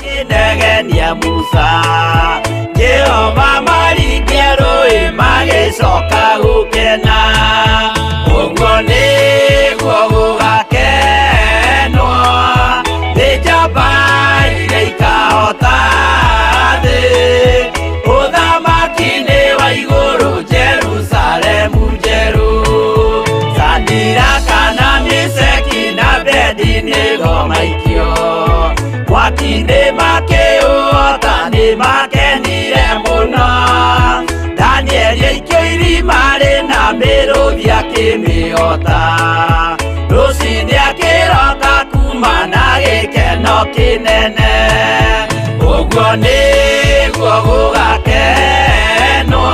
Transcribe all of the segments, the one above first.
Akĩnegenia Musa, Jehova maringia rũĩ magĩcoka gũkena. Ũguo nĩguo gũgakenwo nĩ njamba iria ikahota thĩ. Ũthamaki-inĩ wa igũrũ Jerusalemu njerũ. Sadiraka na Miseki na Abedinego maikio mwaki-inĩ makĩũhota nĩ makenire mũno. Danieli aikio irima rĩna mĩrũthi akĩmĩhota. Rũcinĩ akĩroka kuma na gĩkeno kĩnene. Ũguo nĩguo gũgakenwo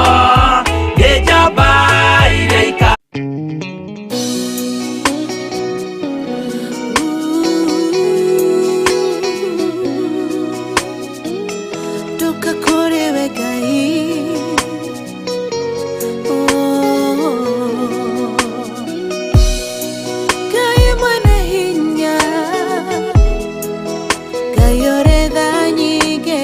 nĩ njamba iria ika. Ndoka kũrĩ we Ngai. Oh. Ngai mwene hinya, Ngai ũrĩ tha nyingĩ.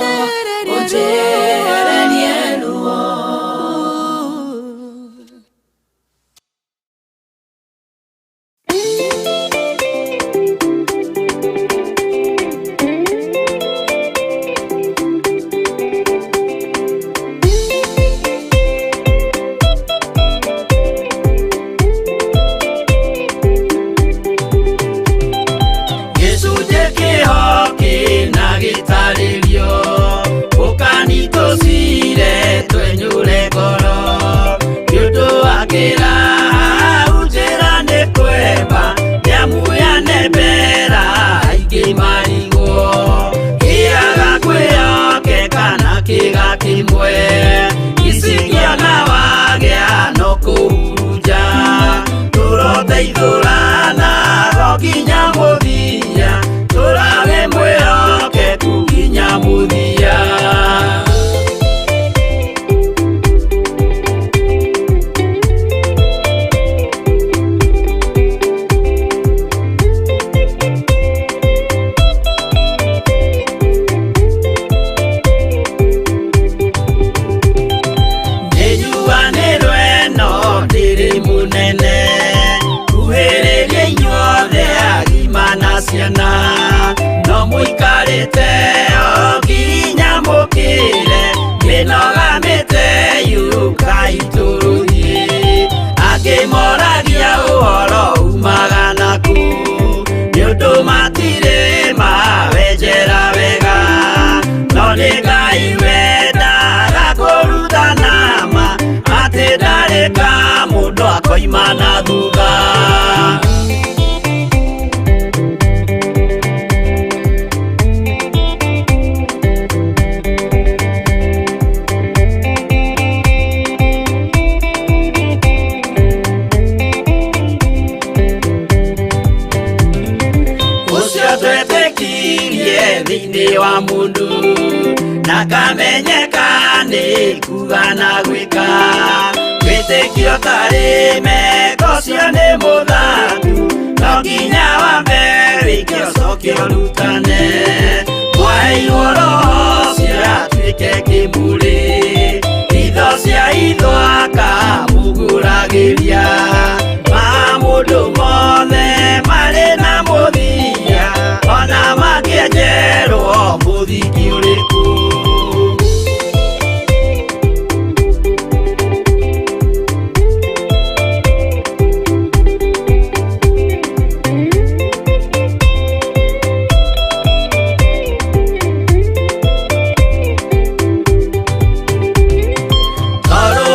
Ũnjehererie Ũnjehererie ruo. Gĩcunjĩ kĩho kĩna gĩtarĩrio ũkani tũcire twenyũre ngoro nĩ ũndũ wa kĩraha njĩra nĩ kwemba nĩamu yanembera aingĩ marigwo kĩaga kwĩyoke kana kĩga kĩmwe icikĩona wagĩa no kũhurunja tũroteithũrana go nginya mũthia tũrage mwĩhokeku nginya mũthia. Nĩnjuanĩrwo ĩno ndĩrĩ mũnene kuhĩrĩria inyuothe agima na ciana no mũikarĩte o nginya mũkĩre mĩnoga mĩte yũkai tũrũthiĩ angĩ moragia ũhoro umaga naku nĩ ũndũ matirĩ mawenjera wega no nĩ Ngai wendaga kũrutana ma atĩ ndarĩ ka mũndũ akoima na thutha. Ũcio twetĩkirie thĩinĩ wa mũndũ na kamenyeka nĩ kuga na gwĩka wĩtĩkio tarĩ meko cio nĩ mũthangu no nginya wambe wĩke ũcoke ũrutane mwaheirwo roho ũcio atuĩke kĩmũrĩ itho cia itho akamũgũragĩria ma mũndũ mothe marĩ na mũthia ona mangĩenjerwo mũthingi ũrĩkũ. Tondũ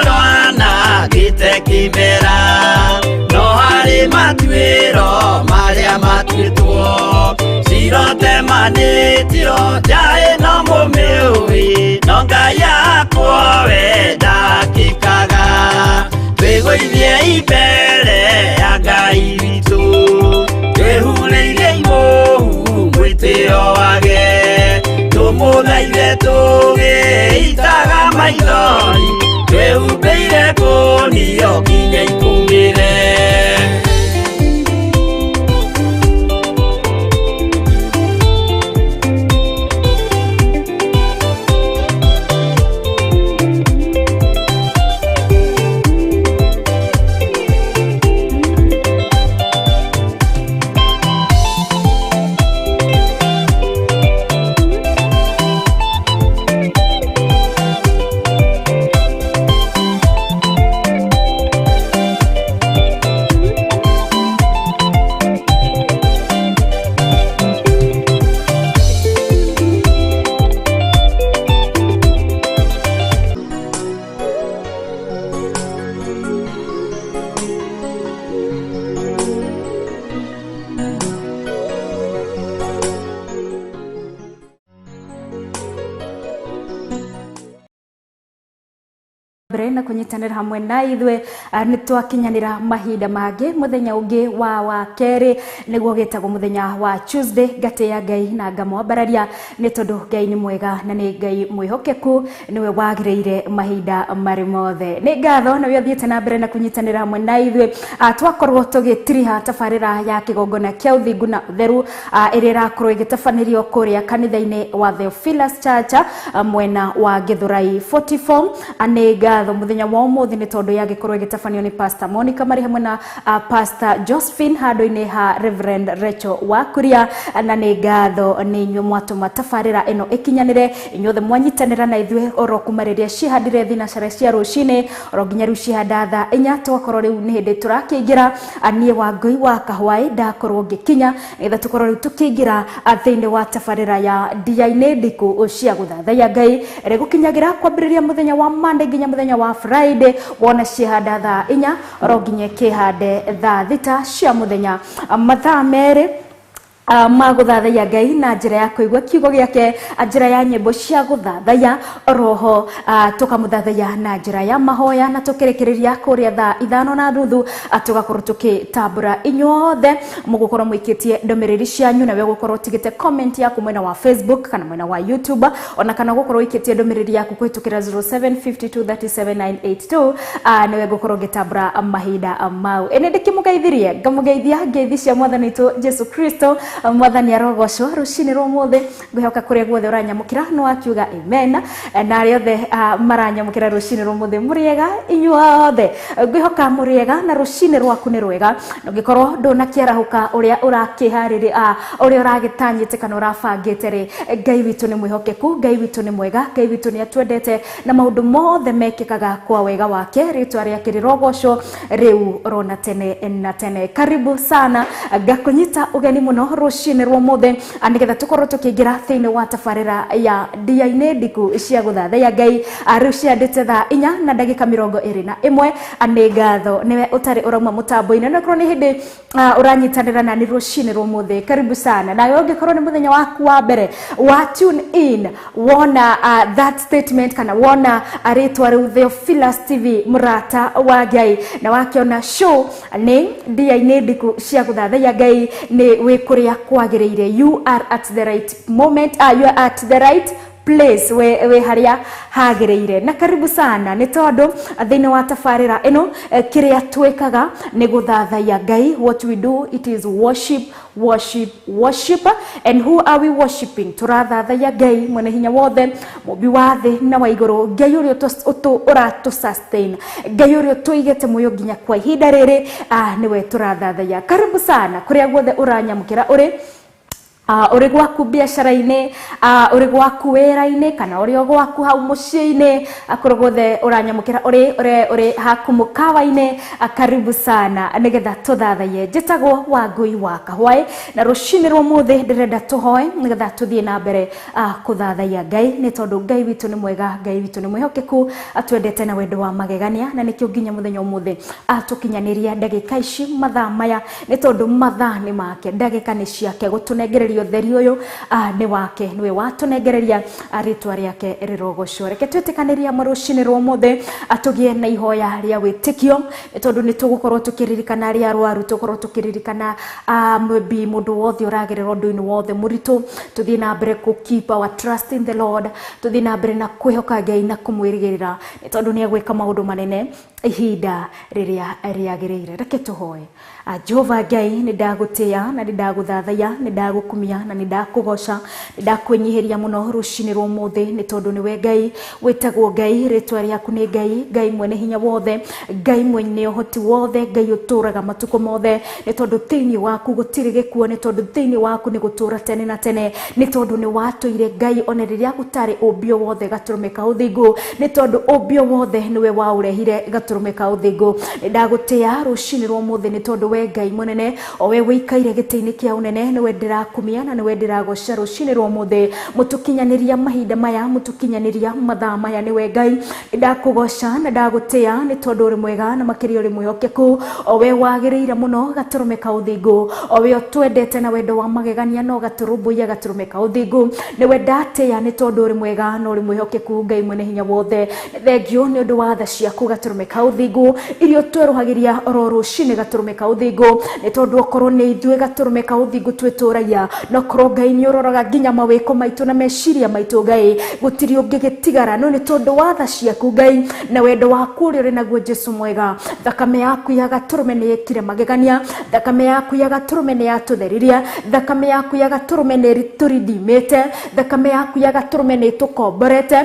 rwanangĩte kĩmera no harĩ matuĩro marĩa matuĩtwo cirotemanĩtio njaĩ no mũmĩũĩ no Ngai akwo we ndakĩkaga twĩgũithie imbere ya Ngai witũ twĩhurĩire imũhu mwĩtĩo wage tũmũthaithe tũgĩitaga maithori twĩhumbĩire kũnio nginya ikũmĩre. mbere na kũnyitanĩra hamwe na ithuĩ. Nĩ twakinyanĩra mahinda mangĩ mũthenya ũngĩ wa kerĩ nĩguo gĩtagwo mũthenya wa Tuesday. Ngatĩĩa Ngai na ngamwambararia nĩ tondũ Ngai nĩ mwega na nĩ Ngai mwĩhokeku, nĩwe wagĩrĩire mahinda marĩ mothe. Nĩ ngatho na ũthiĩte na mbere na kũnyitanĩra hamwe na ithuĩ. Twakorwo tũgĩtiriha tabarĩra ya kĩgongona kĩa ũthingu na ũtheru ĩrĩa ĩrakorwo ĩgĩtabanĩrio kũrĩa kanitha-inĩ wa Theophilus Church mwena wa Githurai 44. Nĩ ngatho mũthenya wa ũmũthĩ nĩ tondũ yagĩkorwo ĩgĩtabanio nĩ Pastor Monica marĩ hamwe na Pastor Josephine handũ-inĩ ha Reverend Rachel Wakuria. Na nĩ ngatho nĩ inyuĩ mwatũma tabarĩra ĩno ĩkinyanĩre, inyuothe mwanyitanĩra na ithuĩ oro kuma rĩrĩa cihandire thinacara cia rũcinĩ oro nginya rĩu cihanda thaa inya. Twakorwo rĩu nĩ hĩndĩ tũrakĩingĩra. Niĩ Wangũi wa Kahwaĩ ndakorwo ngĩkinya nĩgetha tũkorwo rĩu tũkĩingĩra thĩinĩ wa tabarĩra ya ndia-inĩ ndikũ cia gũthathaiya Ngai ĩrĩa gũkinyagĩra kwambĩrĩria mũthenya wa Monday nginya mũthenya wa Friday, wona cihanda thaa inya oro nginya kĩhande thaa thita cia mũthenya, mathaa merĩ ma gũthathaiya Ngai na njĩra ya kũigua kiugo gĩake, njĩra ya nyĩmbo cia gũthathaiya, oroho tũkamũthathaiya na njĩra ya mahoya, na tũkĩrĩkĩrĩria kũrĩa thaa 5:30 tũgakorwo tũkĩtambũra inyuothe mũgũkorwo mũikĩtie ndũmĩrĩri cianyu, nawe ũgũkorwo ũtigĩte comment yaku mwena wa Facebook kana mwena wa YouTube, ona kana ũgũkorwo ũikĩtie ndũmĩrĩri yaku kũhĩtũkĩra 0752379982. Nĩwe ngũkorwo ngĩtambũra mahinda mau. Ĩnĩ ndĩkĩmũgeithirie, ngamũgeithia ngeithi cia Mwathani witũ Jesu Kristo. Mwathani arogocwo rũcinĩ rwa ũmũthĩ. Ngwĩhoka kũrĩa guothe ũranyamũkĩra nĩ wakiuga amen, na arĩa othe maranyamũkĩra rũcinĩ rwa ũmũthĩ mũrĩega inyuothe, ngwĩhoka mũrĩega na rũcinĩ rwaku nĩ rwega. Ũngĩkorwo ndũnakĩarahũka ũrĩa ũrakĩharĩria, ũrĩa ũragĩtanyĩte kana ũrabangĩte rĩ, Ngai witũ nĩ mwĩhokeku, Ngai witũ nĩ mwega, Ngai witũ nĩ atwendete na maũndũ mothe mekĩkaga kwa wega wake. Rĩtwa rĩake rĩrogocwo rĩu rona tene na tene. Karibu sana, ngakũnyita ũgeni mũno rũcinĩ rwa ũmũthĩ nĩgetha tũkorwo tũkĩingĩra thĩinĩ wa tabarĩra ya ndia-inĩ ndiku cia gũthathaiya Ngai. Rĩu ciandĩte thaa 4:21. Nĩ ngatho nĩwe ũtarĩ ũrauma mũtambo-inĩ, no korwo nĩ hĩndĩ ũranyitanĩra na nĩ rũcinĩ rwa ũmũthĩ, karibu sana. Nawe ũngĩkorwo nĩ mũthenya waku wa mbere wa tune in, wona that statement kana wona rĩtwa rĩu Theophilus TV mũrata wa Ngai, na wakĩona show nĩ ndia-inĩ ndiku cia gũthathaiya Ngai, nĩ wĩ kũrĩa kwagĩrĩire. You are at the right moment, you are at the right place, we haria hagĩrĩire. Na karibu sana nĩ tondũ thĩinĩ wa tabarĩra ĩno kĩrĩa twĩkaga nĩ gũthathaiya Ngai. What we do, it is worship, worship, worship. And who are we worshiping? Tũrathathaiya Ngai mwene hinya wothe, mũmbi wa thĩ na wa igũrũ, Ngai ũrĩa ũratũ sustain, Ngai ũrĩa ũtũigĩte muoyo nginya kwa ihinda rĩrĩ, nĩwe tũrathathaiya. Karibu sana kũrĩa guothe ũranyamũkĩra ũrĩ, ũrĩ gwaku biacara-inĩ, ũrĩ gwaku wĩra-inĩ, kana ũrĩ o gwaku hau mũciĩ-inĩ, kũrĩa guothe ũranyamũkĩra ũrĩ haku mũkawa-inĩ, karibu sana nĩgetha tũthathaiye. Njĩtagwo Wangũi wa Kahwaĩ na rũcinĩ rwa ũmũthĩ ndĩrenda tũhoe nĩgetha tũthiĩ na mbere kũthathaiya Ngai, nĩ tondũ Ngai witũ nĩ mwega, Ngai witũ nĩ mwĩhokeku, atwendete na wendo wa magegania, na nĩkĩo nginya mũthenya ũmũthĩ atũkinyanĩria ndagĩka ici mathaa maya, nĩ tondũ mathaa nĩ make, ndagĩka nĩ ciake, gũtũnengereria ũtheri ũyũ nĩ wake, nĩwe watũnengereria, rĩtwa rĩake rĩrogocwo. Reke twĩtĩkanĩrie hamwe rũcinĩ rwa ũmũthĩ, tũgĩe na ihoya rĩa wĩtĩkio, nĩ tondũ nĩ tũgũkorwo tũkĩririkana arĩa arwaru, tũkorwo tũkĩririkana maybe mũndũ wothe ũragerera ũndũ-inĩ wothe mũritũ. Tũthiĩ na mbere kũ keep our trust in the Lord, tũthiĩ na mbere na kwĩhoka Ngai na kũmwĩrĩgĩrĩra, nĩ tondũ nĩ egwĩka maũndũ manene ihinda rĩrĩa rĩagĩrĩire. Reke tũhoe. Jehova Ngai, nĩ ndagũtĩĩa na nĩ ndagũthathaiya, nĩ ndagũkumia na nĩ ndakũgoca, nĩ ndakwĩnyihĩria mũno rũcinĩ rwa ũmũthĩ, nĩ tondũ nĩwe Ngai wĩtagwo Ngai, rĩtwa rĩaku nĩ Ngai, Ngai mwene hinya wothe, Ngai mwene ũhoti wothe, Ngai ũtũraga matukũ mothe, nĩ tondũ thĩinĩ waku gũtirĩ gĩkuũ, nĩ tondũ thĩinĩ waku nĩ gũtũra tene na tene, nĩ tondũ nĩ watũire Ngai ona rĩrĩa gũtarĩ ũmbio wothe gatũrũme ka ũthingu, nĩ tondũ ũmbio wothe nĩwe waũrehire gatũrũme Gatũrũme ka ũthingu. Nĩ ndagũtĩa rũcinĩ rwa ũmũthĩ nĩ tondũ we Ngai mũnene, o we wĩikaire gĩtĩ-inĩ kĩa ũnene, nĩwe ndĩrakumia na nĩwe ndĩragoca rũcinĩ rwa ũmũthĩ. Mũtũkinyanĩria mahinda maya, mũtũkinyanĩria mathaa maya, nĩwe Ngai. Nĩ ndakũgoca na ndagũtĩa nĩ tondũ ũrĩ mwega na makĩria ũrĩ mwĩhokeku, o we wagĩrĩire mũno Gatũrũme ka ũthingu, o we ũtwendete na wendo wa magegania na ũgatũrũmbũiya Gatũrũme ka ũthingu. Nĩwe ndatĩa nĩ tondũ ũrĩ mwega na ũrĩ mwĩhokeku, Ngai mwene hinya wothe. Thengio nĩ ũndũ wa tha ciaku Gatũrũme ka ũthingu, iria ũtwerũhagĩria oro rũcinĩ Gatũrũme ka ũthingu, nĩ tondũ okorwo nĩ ithuĩ Gatũrũme ka ũthingu twĩtũragia, na okorwo Ngai nĩ ũroraga nginya mawĩko maitũ na meciria maitũ, Ngai gũtirĩ ũngĩgĩtigara, no nĩ tondũ wa tha ciaku Ngai na wendo waku ũrĩa ũrĩ naguo Jesu mwega, thakame yaku ya Gatũrũme nĩ ĩkire magegania, thakame yaku ya Gatũrũme nĩ yatũtheririe, thakame yaku ya Gatũrũme nĩ ĩtũrindimĩte, thakame yaku ya Gatũrũme nĩ ĩtũkomborete,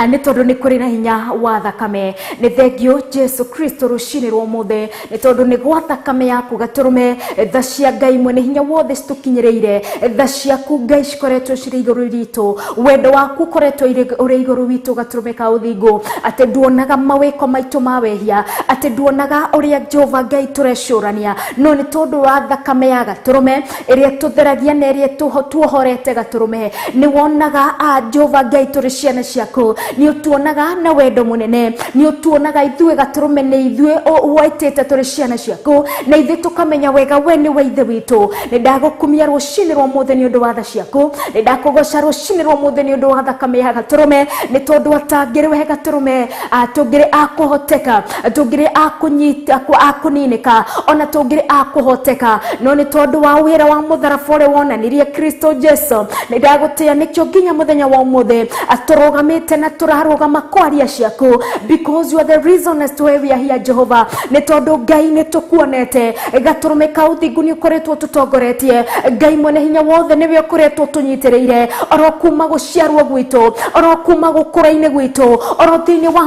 nĩ tondũ nĩ kũrĩ na hinya wa thakame. Nĩ thengio Jesu Kristo rũcinĩ rwa ũmũthĩ nĩ tondũ nĩ gwa thakame yaku Gatũrũme, tha cia Ngai mwene hinya wothe citũkinyĩrĩire. Tha ciaku Ngai cikoretwo cirĩ igũrũ ritũ, wendo waku ũkoretwo ũrĩ igũrũ witũ Gatũrũme ka ũthingu, atĩ nduonaga mawĩko maitũ ma wehia, atĩ nduonaga ũrĩa Jehova Ngai tũrecũrania, no nĩ tondũ wa thakame ya Gatũrũme ĩrĩa tũtheragia na ĩrĩa tuohorete Gatũrũme, nĩ wonaga Jehova Ngai tũrĩ ciana ciaku, nĩ ũtuonaga na wendo mũnene, nĩ ũtuonaga ithuĩ Gatũrũme nĩ ithuĩ wetĩte tũrĩ ciana ciaku, na ithuĩ tũkamenya wega we nĩwe Ithe witũ. Nĩ ndagũkumia rũcinĩ rwa ũmũthĩ nĩ ũndũ wa tha ciaku, nĩ ndakũgoca rũcinĩ rwa ũmũthĩ nĩ ũndũ wa thakame ya Gatũrũme, nĩ tondũ atangĩrĩ we Gatũrũme, tũngĩrĩ akũhoteka, tũngĩrĩ akũnyita, akũninĩka, ona tũngĩrĩ akũhoteka, no nĩ tondũ wa wĩra wa mũtharaba ũrĩa wonanirie Kristo Jesu, nĩ ndagũtĩa. Nĩkĩo nginya mũthenya wa ũmũthĩ tũrũgamĩte na tũrarũgama kwaria ciaku, because you are the reason as to why we are here, Jehova. Nĩ tondũ Ngai nĩ tũkuonete Gatũrũme ka ũthingu, nĩ ũkoretwo tũtongoretie. Ngai mwene hinya wothe, nĩwe ũkoretwo tũnyitĩrĩire oro kuma gũciarwo gwitũ, oro kuma gũkũra-inĩ gwitũ, oro thĩinĩ wa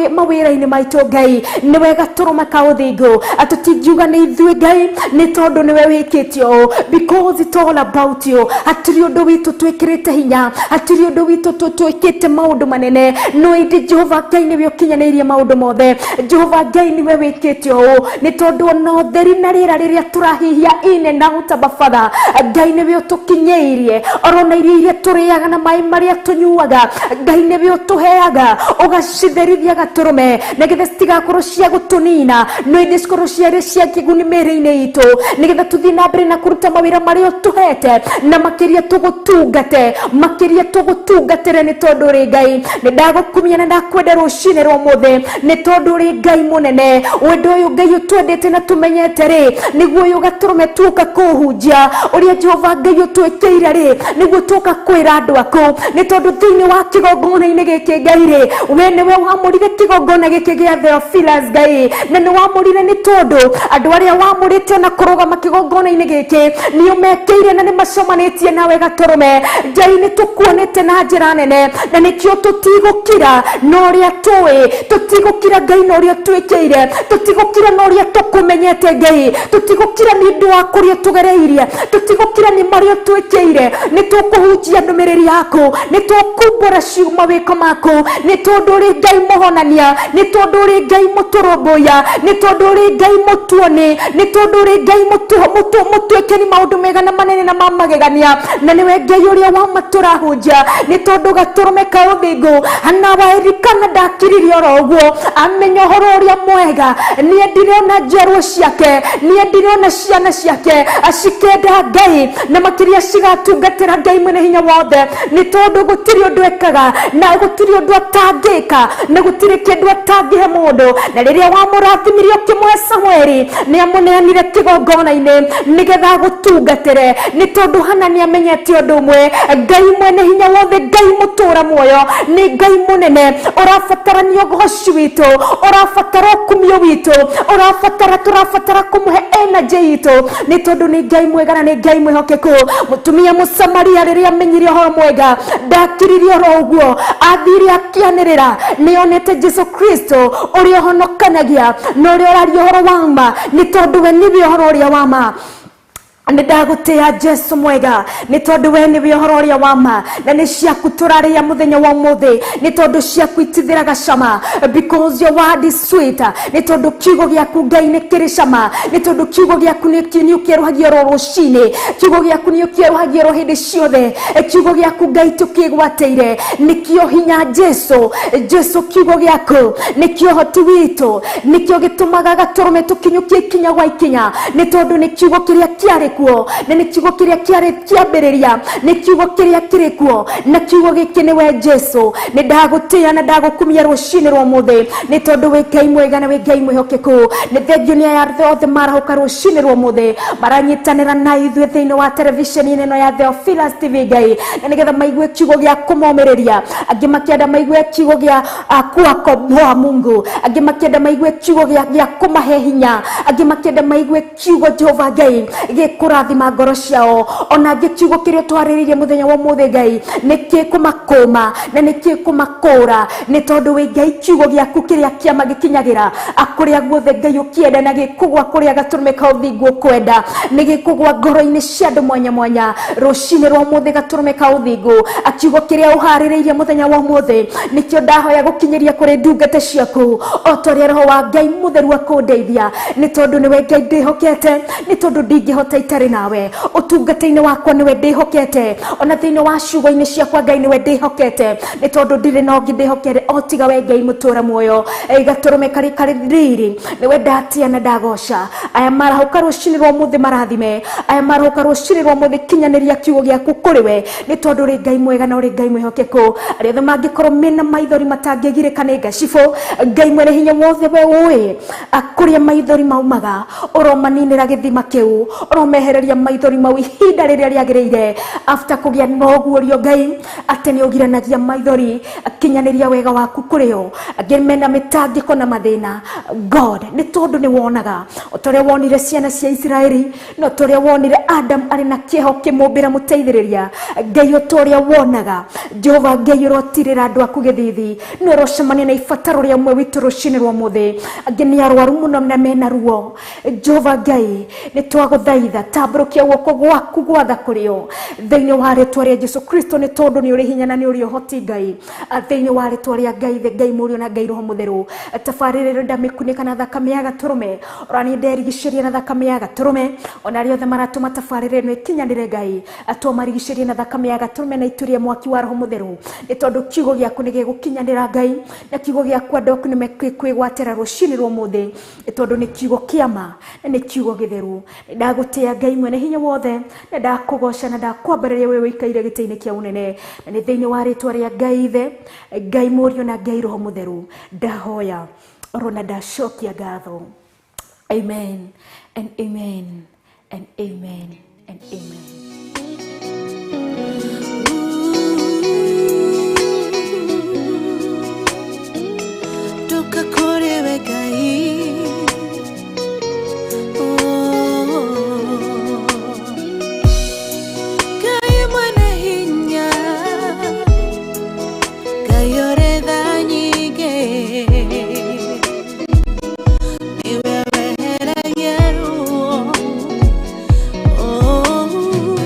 mawĩra-inĩ maitũ. Ngai nĩwe Gatũrũme ka ũthingu, tũtingiuga nĩ ithuĩ Ngai, nĩ tondũ nĩwe wĩkĩte ũũ, because it's all about you. Hatirĩ ũndũ witũ twĩkĩrĩte hinya, hatirĩ ũndũ witũ twĩkĩte maũndũ manene, no ĩndĩ Jehova Ngai nĩwe ũkinyanĩirie maũndũ mothe. Jehova Ngai nĩwe wĩkĩte ũũ, nĩ tondũ ona ũtheri na rĩera rĩrĩa tũrahihia in and out, Abba Father, Ngai nĩwe ũtũkinyĩirie, oro na irio iria tũrĩaga na maĩ marĩa tũnyuaga, Ngai nĩwe ũtũheaga ũgacitherithia Gatũrũme, nĩgetha citigakorwo cia gũtũnina, no ĩndĩ cikorwo ciarĩ cia kĩguni mĩĩrĩ-inĩ itũ, nĩgetha tũthiĩ na mbere na kũruta mawĩra marĩa ũtũhete, na makĩria tũgũtungate, makĩria tũgũtungatĩre, nĩ tondũ ũrĩ Ngai. Nĩ ndagũkumia na ndakwenda rũcinĩ rwa ũmũthĩ nĩ tondũ ũrĩ Ngai mũnene. Wendo ũyũ Ngai ũtwendete na tũmenyete rĩ, nĩguo ũyũ Gatũrũme tuoka kũhunjia, ũrĩa Jehova Ngai ũtwĩkĩire rĩ, nĩguo tuoka kwĩra andũ aku, nĩ tondũ thĩinĩ wa kĩgongona-inĩ gĩkĩ Ngai rĩ, we nĩwe wamũrire kĩgongona gĩkĩ gĩa Theophilus Ngai, na nĩ wamũrire nĩ tondũ andũ arĩa wamũrĩte ona kũrũgama kĩgongona-inĩ gĩkĩ nĩ ũmekĩire na nĩ macemanĩtie nawe Gatũrũme. Ngai, nĩ tũkuonete na njĩra nene, na nĩkĩo tũtigũkira na ũrĩa tũĩ, tũtigũkira Ngai na ũrĩa twĩkĩire, tũtigũkira na ũrĩa tũkũmenyete Ngai, tũtigũkira nĩ ũndũ wa kũrĩa tũgereirie, tũtigũkira nĩ marĩa twĩkĩire. Nĩ tũkũhunjia ndũmĩrĩri yaku, nĩ tũkumbũra mawĩko maku, nĩ tondũ ũrĩ Ngai mũhonania, nĩ tondũ ũrĩ Ngai mũtũrũmbũiya, nĩ tondũ ũrĩ Ngai mũtuoni, nĩ tondũ ũrĩ Ngai mũtwĩkĩri maũndũ mega na manene na ma magegania, na nĩwe Ngai ũrĩa wa ma tũrahunjia, nĩ tondũ Gatũrũme ka ũthingu Hana wa Elikana ndakiririe oro ũguo amenya ũhoro ũrĩa mwega. Nĩendire ona njiarwo ciake, nĩendire ona ciana ciake cikenda Ngai, na makĩria cigatungatĩra Ngai mwene hinya wothe, nĩ tondũ gũtirĩ ũndũ ekaga na gũtirĩ ũndũ atangĩka na gũtirĩ kĩndũ atangĩhe mũndũ. Na rĩrĩa wamũrathimirie ũkĩmũhe Samueli, nĩ amũneanire kĩgongona-inĩ nĩgetha agũtungatĩre, nĩ tondũ Hana nĩ amenyete ũndũ ũmwe: Ngai mwene hinya wothe, Ngai mũtũra muoyo, nĩ Ngai mũnene ũrabatarania ũgoci witũ, ũrabatara ũkumio witũ, ũrabatara, tũrabatara kũmũhe energy itũ, nĩ tondũ nĩ Ngai mwega na nĩ Ngai mwĩhokeku. Mũtumia Mũsamaria rĩrĩa amenyire ũhoro mwega, ndakiririe oro ũguo, athire akĩanĩrĩra nĩ onete Jesu Kristo ũrĩa ũhonokanagia na ũrĩa ũraria ũhoro wa ma, nĩ tondũ we nĩwe ũhoro ũrĩa wa ma. Nĩ ndagũtĩĩa Jesu mwega, nĩ tondũ we nĩwe ũhoro ũrĩa wa ma, na nĩ ciaku tũrarĩa mũthenya wa ũmũthĩ, nĩ tondũ ciaku itithiraga cama, because your word is sweet. Nĩ tondũ kiugo gĩaku Ngai nĩ kĩrĩ cama, nĩ tondũ kiugo gĩaku nĩ ũkĩerũhagia oro rũcinĩ, kiugo gĩaku nĩ ũkĩerũhagia oro hĩndĩ ciothe. Kiugo gĩaku Ngai tũkĩgwatĩire nĩkĩo hinya. Jesu, Jesu, kiugo gĩaku nĩkĩo hoti witũ, nĩkĩo gĩtũmaga gatũrũme tũkinyũkie ikinya gwa ikinya, nĩ tondũ nĩ kiugo kĩrĩa kĩarĩ kuo, na nĩ kiugo kĩrĩa kĩarĩ kĩambĩrĩria, nĩ kiugo kĩrĩa kĩrĩ kuo, na kiugo gĩkĩ nĩwe Jesu. Nĩ ndagũtĩĩa na ndagũkumia rũcinĩ rwa ũmũthĩ, nĩ tondũ wĩ Ngai mwega na wĩ Ngai mwĩhokeku. Nĩ thengio nĩ aya othe marahũka rũcinĩ rwa ũmũthĩ, maranyitanĩra na ithuĩ thĩinĩ wa televisheni ĩno ya Theophilus TV, Ngai, na nĩgetha maigue kiugo gĩa kũmomĩrĩria, angĩ makĩenda maigue kiugo gĩa kuwakomboa Mungu, angĩ makĩenda maigue kiugo gĩa kũmahe hinya, angĩ makĩenda maigue kiugo, Jehova Ngai, gĩkũrathima ngoro ciao, ona angĩ kiugo kĩrĩa twarĩrĩirie mũthenya wa ũmũthĩ, Ngai, nĩ kĩkũmakũma na nĩ kĩkũmakũra, nĩ tondũ wĩ Ngai. Kiugo gĩaku kĩrĩa kĩama gĩkinyagĩra kũrĩa guothe, Ngai, ũkĩenda, na gĩkũgwa kũrĩa gatũrũme ka ũthingu ũkwenda, nĩ gĩkũgwa ngoro-inĩ cia andũ mwanya mwanya rũcinĩ rwa ũmũthĩ. Gatũrũme ka ũthingu, kiugo kĩrĩa ũharĩrĩirie mũthenya wa ũmũthĩ nĩkĩo ndahoya gũkinyĩria kũrĩ ndungata ciaku, o ta ũrĩa Roho wa Ngai Mũtheru akũndeithia, nĩ tondũ nĩwe Ngai ndĩhokete, nĩ tondũ ndingĩhota itarĩ nawe. Ũtungata-inĩ wakwa nĩwe ndĩhokete, ona thĩinĩ wa ciugo-inĩ ciakwa, Ngai, nĩwe ndĩhokete, nĩ tondũ ndirĩ na ũngĩ ndĩhokere o tiga we, Ngai mũtũra muoyo. Gatũrũme karĩ karĩ riri, nĩwe ndatia na ndagoca. Aya marahũka rũcinĩ rwa ũmũthĩ marathime, aya marahũka rũcinĩ rwa ũmũthĩ, kinyanĩria kiugo gĩaku kũrĩ we, nĩ tondũ ũrĩ Ngai mwega na ũrĩ Ngai mwĩhokeku. Arĩa othe mangĩkorwo mena maithori matangĩgirĩka nĩ ngacibũ, Ngai mwene hinya wothe, we ũĩ kũrĩa maithori maumaga, ũromaninĩra gĩthima kĩu, ũromehereria maithori mau ihinda rĩrĩa rĩagĩrĩire after kũgĩa na ũguũrio, Ngai, atĩ nĩ ũgiranagia maithori. Kinyanĩria wega waku kũrĩ o. Angĩ mena mĩtangĩko na mathĩna, God, nĩ tondũ nĩ wonaga o ta ũrĩa wonire ciana cia Isiraeli, no ta ũrĩa wonire Adam arĩ na kĩeha ũkĩmũmbĩra mũteithĩrĩria. Ngai, o ta ũrĩa wonaga, Jehova Ngai, ũrotirĩra andũ aku gĩthithi, nĩ ũrocemania na ibataro rĩa ũmwe witũ rũcinĩ rwa ũmũthĩ. Angĩ nĩ arwaru mũno na mena ruo. Jehova Ngai, nĩ twagũthaitha, tambũrũkia guoko gwaku gwatha kũrĩ o thĩinĩ wa rĩtwa rĩa Jesu Kristo, nĩ tondũ nĩ ũrĩ hinya na nĩ ũrĩ ũhoti, Ngai. Thĩinĩ wa rĩtwa rĩa Ngai the Ngai Mũriũ na Ngai Roho Mũtheru, tabarĩra ĩno ndamĩkunĩka na thakame ya gatũrũme, ona niĩ nderigicĩria na thakame ya gatũrũme, ona arĩa othe maratũma tabarĩra ĩno ĩkinyanĩre, Ngai, twamarigicĩria na thakame ya gatũrũme na ituria mwaki wa Roho Mũtheru, nĩ tondũ kiugo gĩaku nĩ gĩgũkinyanĩra, Ngai, na kiugo gĩaku andũ aku nĩ mekwĩgwatĩra rũcinĩ rwa ũmũthĩ, nĩ tondũ nĩ kiugo kĩama na nĩ kiugo gĩtheru. Ndagũtĩĩa, Ngai mwene hinya wothe, na ndakũgoca na ndakwambararia we ũikaire gĩtĩ-inĩ kĩa ũnene, na nĩ thĩinĩ wa rĩtwa rĩa Ngai Ithe, Ngai Mũriũ na Ngai Roho Mũtheru ndahoya oro na ndacokia ngatho. Amen and amen and amen and amen. Ndoka kũrĩ we Ngai. Oh. Ngai mwene hinya, Ngai ũrĩ tha nyingĩ, nĩwe weheragia ruo. Oh.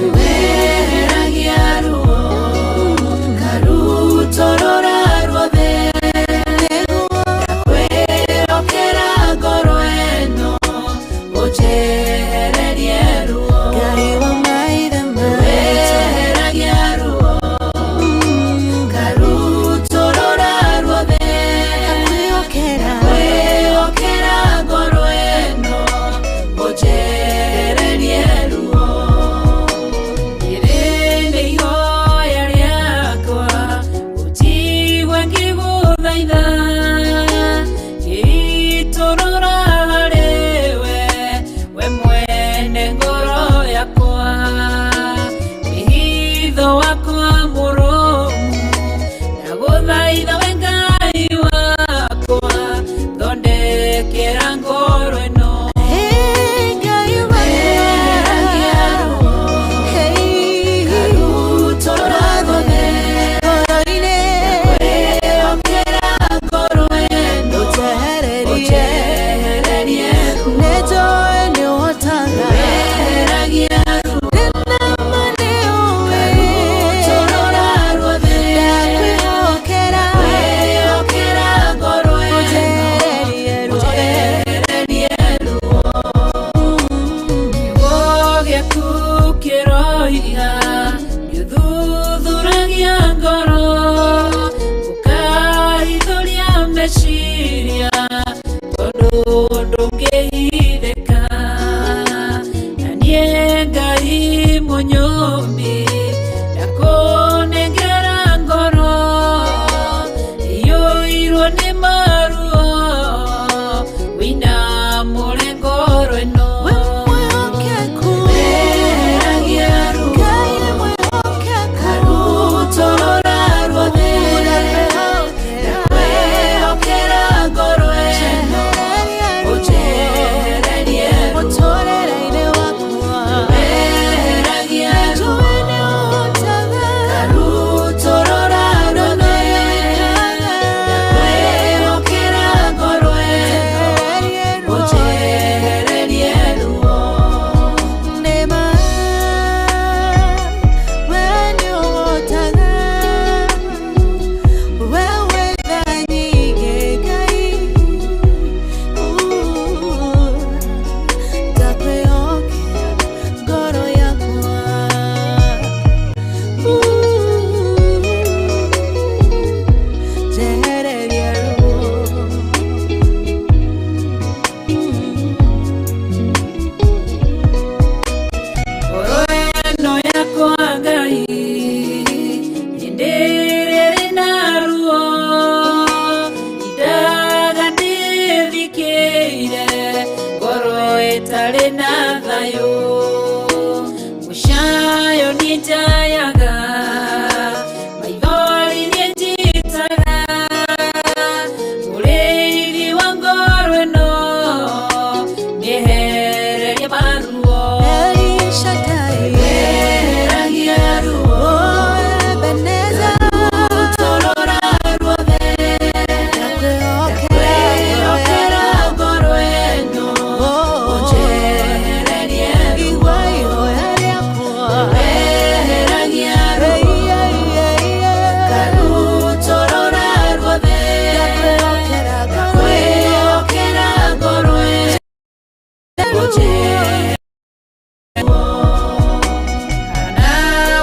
Ndoiga nĩũthuthuragia ngoro, ũkahithũria meciria, tondũ ndũngĩhithĩka. Na niĩ Ngai mũnyũmbi ndakũnengera ngoro iyũirwo nĩ maruo, wĩinamũre ngoro ĩno. Weheragia ruo, karutorora ruothe, ndakwĩhokera ngoro ĩno, ũnjehererie ruo. Weheragia ruo, karutorora ruothe, ndakwĩhokera ngoro ĩno, ũnjehererie ruo. Ngoro ĩno yakwa Ngai hĩndĩ ĩrĩa ĩrĩ na ruo, indaga ndĩthikĩire, ngoro ĩtarĩ na thayũ, mũcayo niĩ njayaga, maithori niĩ njitaga, mũrĩithi wa ngoro ĩno mĩehererie maruo. Weheragia ruo, karutorora ruothe, ndakwĩhokera ngoro ĩno, ũnjehererie ruo. Weheragia ruo, karutorora ruothe, ndakwĩhokera ngoro ĩno, ũnjehererie. Hana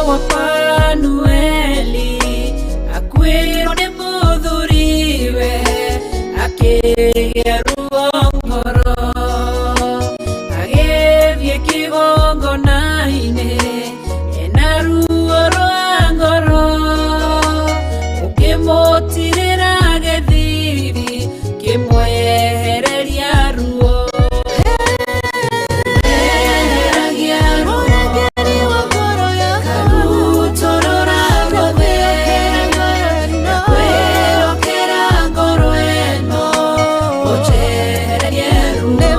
wa Fanueli akuĩrwo nĩ mũthuriwe, akĩgĩa ruo ngoro, agĩthiĩ kĩgongona-inĩ ena ruo rwa ngoro, ũkĩmũtirĩra gĩthithi kĩmwehereria ruo. Weheragia ruo, karutorora ruothe, ndakwĩhokera ngoro ĩno, ũnjehererie ruo.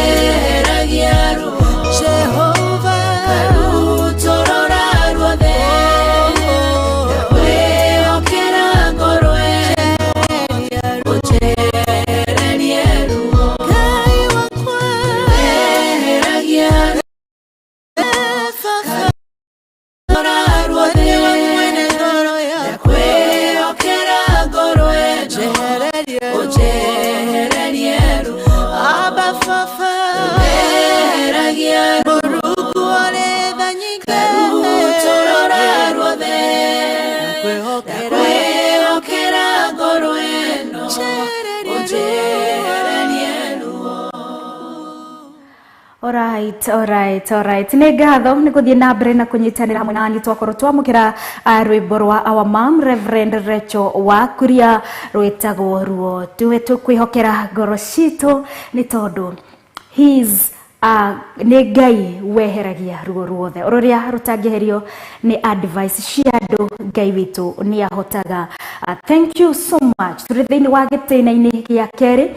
Weheragia ruo, karutorora ruothe, ndakwĩhokera ngoro ĩno, ũnjehererie ruo. Weheragia ruo ruothe, ndakwĩhokera ngoro ĩno, ũnjehererie ruo. Weheragia ruo, karutorora ruothe, ndakwĩhokera ngoro ĩno, ũnjehererie ruo. Alright, alright, alright. Nĩ ngatho nĩ gũthiĩ na mbere na kũnyitanĩra hamwe nani twakorwo twamũkĩra rwĩmbo rwa our mom Reverend Rachel wa Kuria rwĩtagwo Ruo. Tuwe tũkwĩhokera ngoro citũ nĩ tondũ his nĩ Ngai weheragia ruo ruothe rũrĩa rũtangĩherio nĩ advice cia andũ. Ngai witũ nĩ ahotaga. Thank you so much. Tũrĩ thĩinĩ wa gĩtĩna-inĩ gĩa kerĩ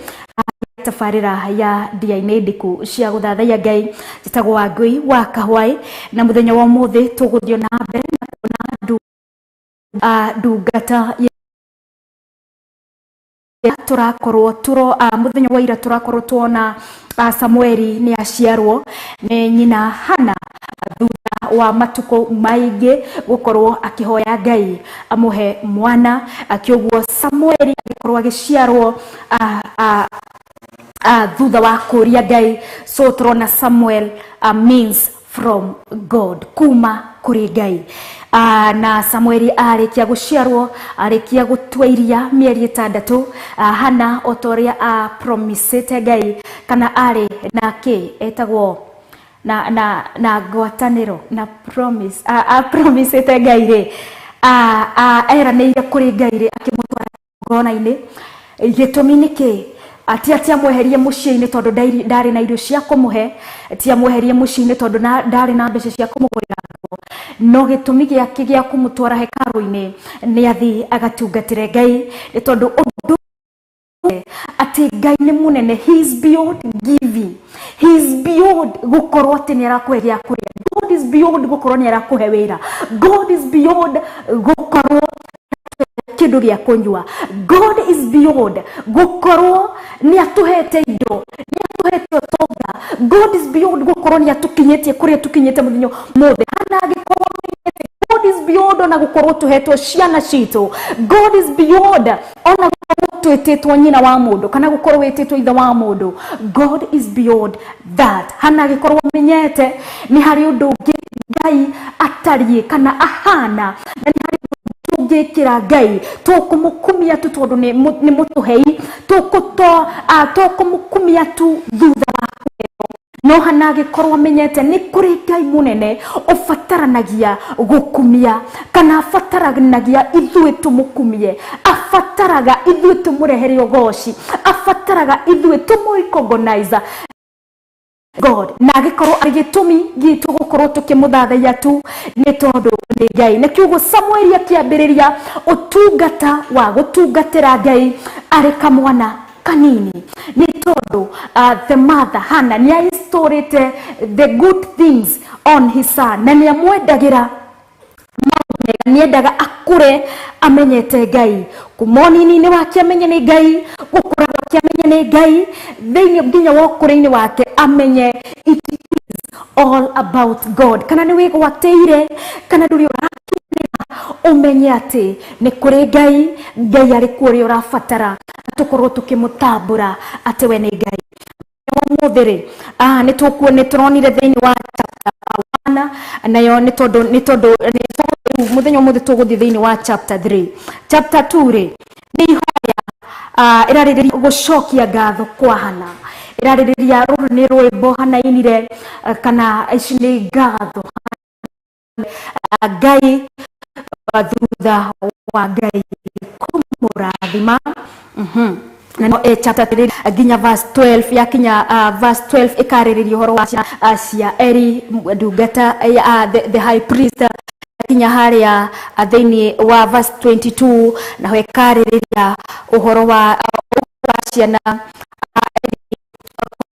tabarĩra ya ndia-inĩ ndiku cia gũthathaiya Ngai. Njĩtagwo Wangũi wa Kahwaĩ, na mũthenya wa ũmũthĩ tũgũthiĩ na mbere na kuona ndungata tũrakorwo tũro mũthenya wa ira tũrakorwo tuona Samueli nĩ aciarwo nĩ nyina Hana thutha wa matukũ maingĩ gũkorwo akĩhoya Ngai amũhe mwana. Akĩũguo Samueli agĩkorwo agĩciarwo thutha wa kũria Ngai. So tũrona Samuel means from God, kuma kũrĩ Ngai. Na Samueli arĩkia gũciarwo, arĩkia gũtua iria mĩeri 6, Hana o ta ũrĩa apromisĩte Ngai, kana arĩ na kĩ etagwo na ngwatanĩro na promise, apromisĩte Ngai rĩ, eranĩire kũrĩ Ngai rĩ, akĩmũtwara ngona-inĩ. Gĩtũmi nĩ kĩ? Ati ati amweherie mũciĩ-inĩ tondũ ndarĩ na irio cia kũmũhe, ti amweherie mũciĩ-inĩ tondũ ndarĩ na mbeca cia kũmũgũrĩra nguo, no gĩtũmi gĩake gĩa kũmũtwara hekarũ-inĩ nĩ athiĩ agatungatĩre Ngai, nĩ tondũ ũndũ atĩ Ngai nĩ mũnene. He is beyond giving, he is beyond gũkorwo atĩ nĩ arakũhe gĩa kũrĩa. God is beyond gũkorwo nĩ arakũhe wĩra. God is beyond gũkorwo kĩndũ gĩa kũnyua. God is beyond gũkorwo nĩ atũhete indo, nĩ atũhete ũtonga. God is beyond gũkorwo nĩ atũkinyĩtie kũrĩa tũkinyĩte mũthenya mũthĩ. Hana agĩkorwo amenyete God is beyond ona gũkorwo tũhetwo ciana citũ. God is beyond ona gũkorwo twĩtĩtwo nyina wa mũndũ kana gũkorwo wĩtĩtwo ithe wa mũndũ. God is beyond that. Hana agĩkorwo amenyete nĩ harĩ ũndũ ũngĩ Ngai atariĩ kana ahana, na nĩ harĩ tũngĩkĩra Ngai tũkũmũkumia tu tondũ nĩ mũtũhei, tũkũmũkumia tu thutha wa kũheo. No Hana agĩkorwo amenyete nĩ kũrĩ Ngai mũnene ũbataranagia gũkumia, kana abataranagia ithuĩ tũmũkumie, abataraga ithuĩ tũmũrehere ũgoci, abataraga ithuĩ tũmũ-recognize God. Na agĩkorwo arĩ gĩtũmi gitũ gũkorwo tũkĩmũthathaiya tu nĩ tondũ nĩ Ngai. Na kiugo Samueli akĩambĩrĩria ũtungata wa gũtungatĩra Ngai arĩ kamwana kanini, nĩ tondũ the mother Hannah nĩ aistorĩte the good things on his son, na nĩ amwendagĩra maũndũ mega, nĩendaga akũre amenyete Ngai, kuma ũnini-inĩ wake amenye nĩ Ngai, gũkũra gwake amenye nĩ Ngai, thĩinĩ nginya wa ũkũrũ-inĩ wake amenye it is all about God. Kana nĩ wĩgwatĩire kana ndũrĩ ũrakinyanĩra, ũmenye atĩ nĩ kũrĩ Ngai. Ngai arĩ kuo ũrĩa ũrabatara tũkorwo tũkĩmũtambũra atĩ we nĩ Ngai. Ũmũthĩ rĩ, nĩ tũkuo nĩ tũronire thĩinĩ wa chapter 1, nayo nĩ tondũ rĩu mũthenya ũmũthĩ tũgũthiĩ thĩinĩ wa chapter 3. Chapter 2 rĩ, nĩ ihoya, ĩrarĩrĩria gũcokia ngatho kwa Hana, ĩrarĩrĩria rũrũ nĩ rwĩmbo Hana ainire, kana ici nĩ ngatho Ngai thutha wa Ngai kũmũrathima. Na no chapter 3 nginya verse 12 yakinya, verse 12 ĩkarĩrĩria ũhoro wa cia Eli ndungata ya the high priest. Kinya harĩa thĩinĩ wa verse 22, naho ĩkarĩrĩria ũhoro wa ciana,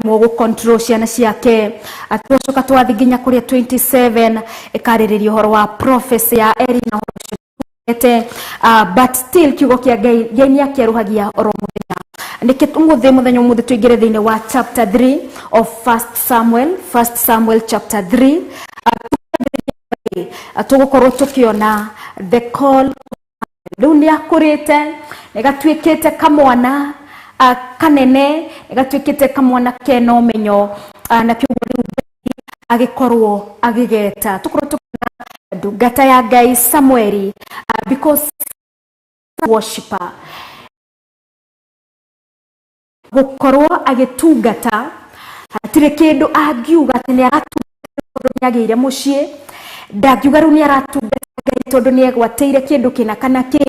gũ control ciana ciake. Twacoka twathi nginya kũrĩa 27, ĩkarĩrĩria ũhoro wa prophecy ya Eli na ũhoro ũcio ete, but still kiugo kĩa Ngai, Ngai nĩ akĩerũhagia oro mũthenya. Nĩkĩ ũmũthĩ, mũthenya ũmũthĩ tũingĩre thĩinĩ wa chapter 3 of First Samuel, First Samuel chapter 3. Tũgũkorwo tũkĩona the call. Rĩu nĩ akũrĩte, nĩ gatuĩkĩte kamwana kanene, nĩ gatuĩkĩte kamwana kena ũmenyo, na kĩoguo rĩu Ngai agĩkorwo agĩgeta. Tũkorwo tũkĩona ndungata ya Ngai Samueli, because worshipper gũkorwo agĩtungata, hatirĩ kĩndũ angiuga atĩ nĩ aratungata tondũ nĩ agĩire mũciĩ. Ndangiuga rĩu nĩ aratungata Ngai tondũ nĩ egwatĩire kĩndũ kĩna kana kĩ,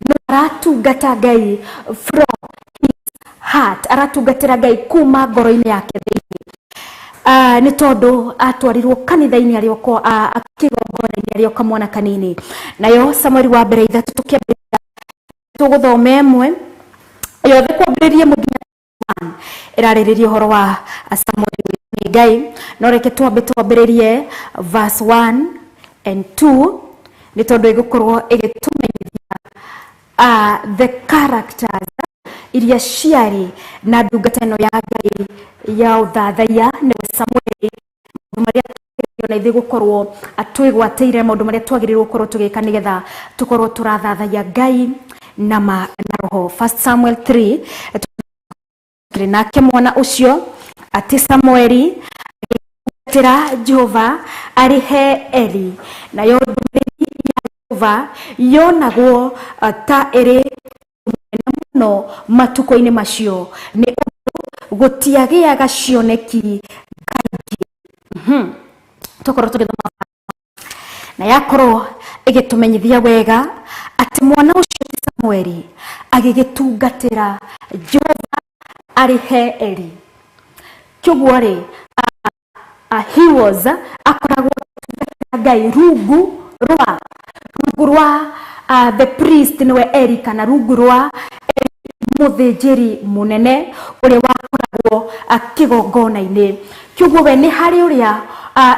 no aratungata Ngai from his heart, aratungatĩra Ngai kuma ngoro-inĩ yake thĩinĩ, nĩ tondũ atwarirwo kanitha-inĩ arĩ o kĩgongona-inĩ arĩ o kamwana kanini. Nayo Samueli wa mbere 3, tũkĩambĩrĩria tũgũthoma ĩmwe yothe kwambĩrĩria ĩmwe nginya 1, ĩrarĩrĩria ũhoro wa Samueli nĩ Ngai. No reke twambe twambĩrĩrie verse 1 and 2, nĩ tondũ ĩgũkorwo ĩgĩtũmenyithia the characters iria ciarĩ na ndungata ĩno ya Ngai ya ũthathaiya, nĩwe Samueli, maũndũ marĩa na ithuĩ gũkorwo twĩgwatĩire, maũndũ marĩa twagĩrĩirwo gũkorwo tũgĩka nĩgetha tũkorwo tũrathathaiya Ngai na ma na roho. First Samuel 3. Tũkĩrĩ nake mwana ũcio atĩ Samueli. Agĩtungatĩra Jehova arĩ he Eli, nayo ndũmĩrĩri ya Jehova yonagwo ta ĩrĩ mũnene mũno matukũ-inĩ macio, nĩ ũndũ gũtiagĩaga cioneki kaingĩ. Tũkorwo tũgĩthoma na yakorwo ĩgĩtũmenyithia wega atĩ mwana ũcio ti Samueli agĩgĩtungatĩra Jehova arĩ he Eli. Kĩoguo rĩ, he was akoragwo agĩtungatĩra Ngai rungu rwa the priest, nĩwe Eli, kana rungu rwa Eli mũthĩnjĩri mũnene ũrĩa wakoragwo kĩgongona-inĩ. Kĩoguo we nĩ harĩ ũrĩa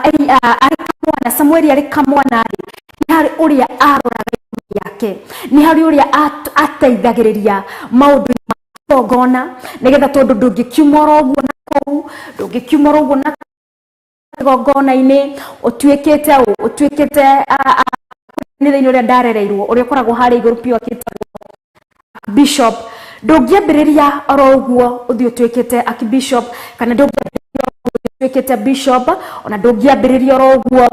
Eli, arĩ kamwana, Samueli arĩ kamwana rĩ, nĩ harĩ ũrĩa aroraga igũrũ rĩake, nĩ harĩ ũrĩa ateithagĩrĩria maũndũ-inĩ ma kĩgongona, nĩgetha tondũ ndũngĩkiuma oro ũguo na kũu, ndũngĩkiuma oro ũguo na kĩgongona-inĩ ũtuĩkĩte ũ ũtuĩkĩte nĩ thĩinĩ ũrĩa ndarereirwo, ũrĩa ũkoragwo harĩa igũrũ biũ akĩtagwo bishop. Ndũngĩambĩrĩria oro ũguo ũthiĩ ũtuĩkĩte archbishop, kana ndũngĩambĩrĩria oro ũguo ũtuĩkĩte bishop, ona ndũngĩambĩrĩria oro ũguo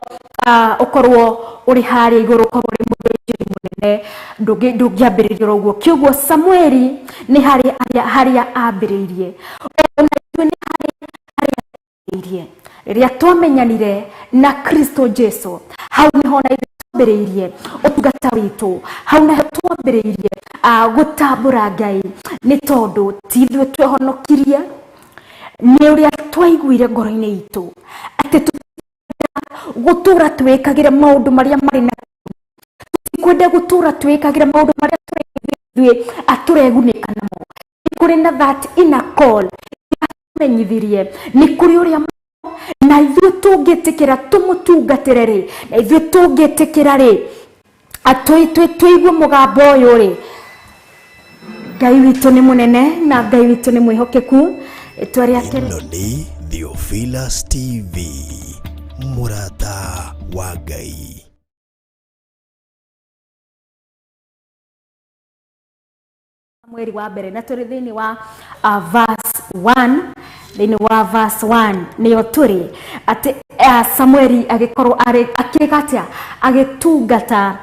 ũkorwo ũrĩ harĩa igũrũ, ũkorwo ũrĩ mũthĩnjĩri mũnene, ndũngĩambĩrĩria oro ũguo. Kĩoguo Samueli nĩ harĩ harĩa ambĩrĩirie, ona ithuĩ nĩ harĩ harĩa twambĩrĩirie rĩrĩa twamenyanire na Kristo Jesu. Hau niho na ithuĩ twambĩrĩirie ũtungata witũ, hau naho twambĩrĩirie gũtambũra Ngai, nĩ tondũ ti ithuĩ twehonokirie, nĩ ũrĩa twaiguire ngoro-inĩ itũ atĩ gũtũra twĩkagĩre maũndũ marĩa marĩ na tũtikwenda gũtũra twĩkagĩre maũndũ marĩa ithuĩ atũregunĩka namo. Nĩ kũrĩ na that inner call amenyithirie nĩ kũrĩ ũrĩa na ithuĩ tũngĩtĩkĩra tũmũtungatĩre rĩ, na ithuĩ tũngĩtĩkĩra rĩ, tũigue mũgambo ũyũ rĩ. Ngai witũ nĩ mũnene na Ngai witũ nĩ mwĩhokeku, rĩtwa rĩake. Ĩno nĩ Theophilus TV, mũrata wa Ngai. Mweri wa mbere na tũrĩ thĩinĩ wa verse 1, thĩinĩ wa verse 1 nĩyo tũrĩ, atĩ Samueli agĩkorwo arĩ akĩka atĩa? Agĩtungata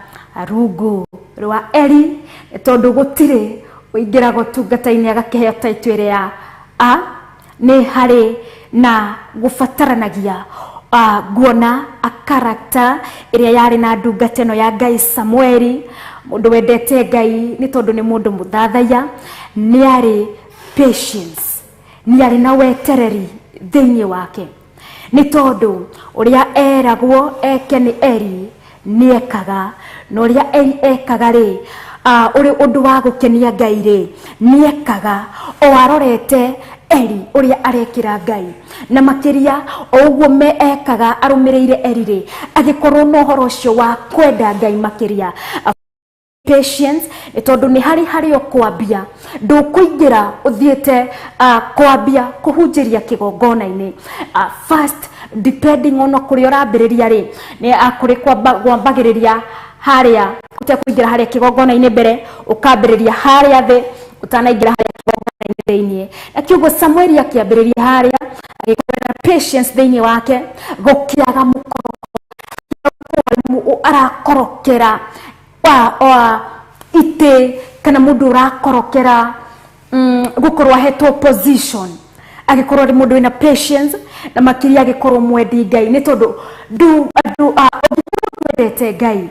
rungu rwa Eli, tondũ gũtirĩ ũingĩraga ũtungata-inĩ agakĩheo title ĩrĩa ya a nĩ harĩ na gũbataranagia. Nguona a character ĩrĩa yarĩ na ndungata ĩno ya Ngai Samueli, mũndũ wendete Ngai, nĩ tondũ nĩ mũndũ mũthathaiya, nĩ arĩ patience, nĩ arĩ na wetereri thĩinĩ wake, nĩ tondũ ũrĩa eragwo eke nĩ Eli nĩ ekaga, na ũrĩa Eli ekaga rĩ, ũrĩ ũndũ wa gũkenia Ngai rĩ, nĩ ekaga o arorete Eli ũrĩa arekĩra Ngai. Na makĩria o ũguo me ekaga arũmĩrĩire Eli rĩ, agĩkorwo na ũhoro ũcio wa kwenda Ngai makĩria. Patience, nĩ tondũ nĩ harĩ ũkwambia, ndũkũingĩra ũthiĩte kwambia kũhunjĩria kĩgongona-inĩ. First, depending on kũrĩa ũrambĩrĩria rĩ, nĩ kũrĩ kwambagĩrĩria harĩa ũtekũingĩra harĩa kĩgongona-inĩ mbere, ũkambĩrĩria harĩa thĩ ũtanaingĩra harĩa kĩgongona-inĩ thĩiniĩ. Na kĩoguo Samueli akĩambĩrĩria harĩa, agĩkorwo na patience thĩiniĩ wake, gũkĩaga mũkoroko arakorokera wa itĩ, kana mũndũ ũrakorokera gũkorwo ahetwo position, agĩkorwo arĩ mũndũ wĩna patience, na makĩria agĩkorwo mwendi Ngai, nĩ tondũ ndu andũ ũngĩkorwo ndwendete Ngai,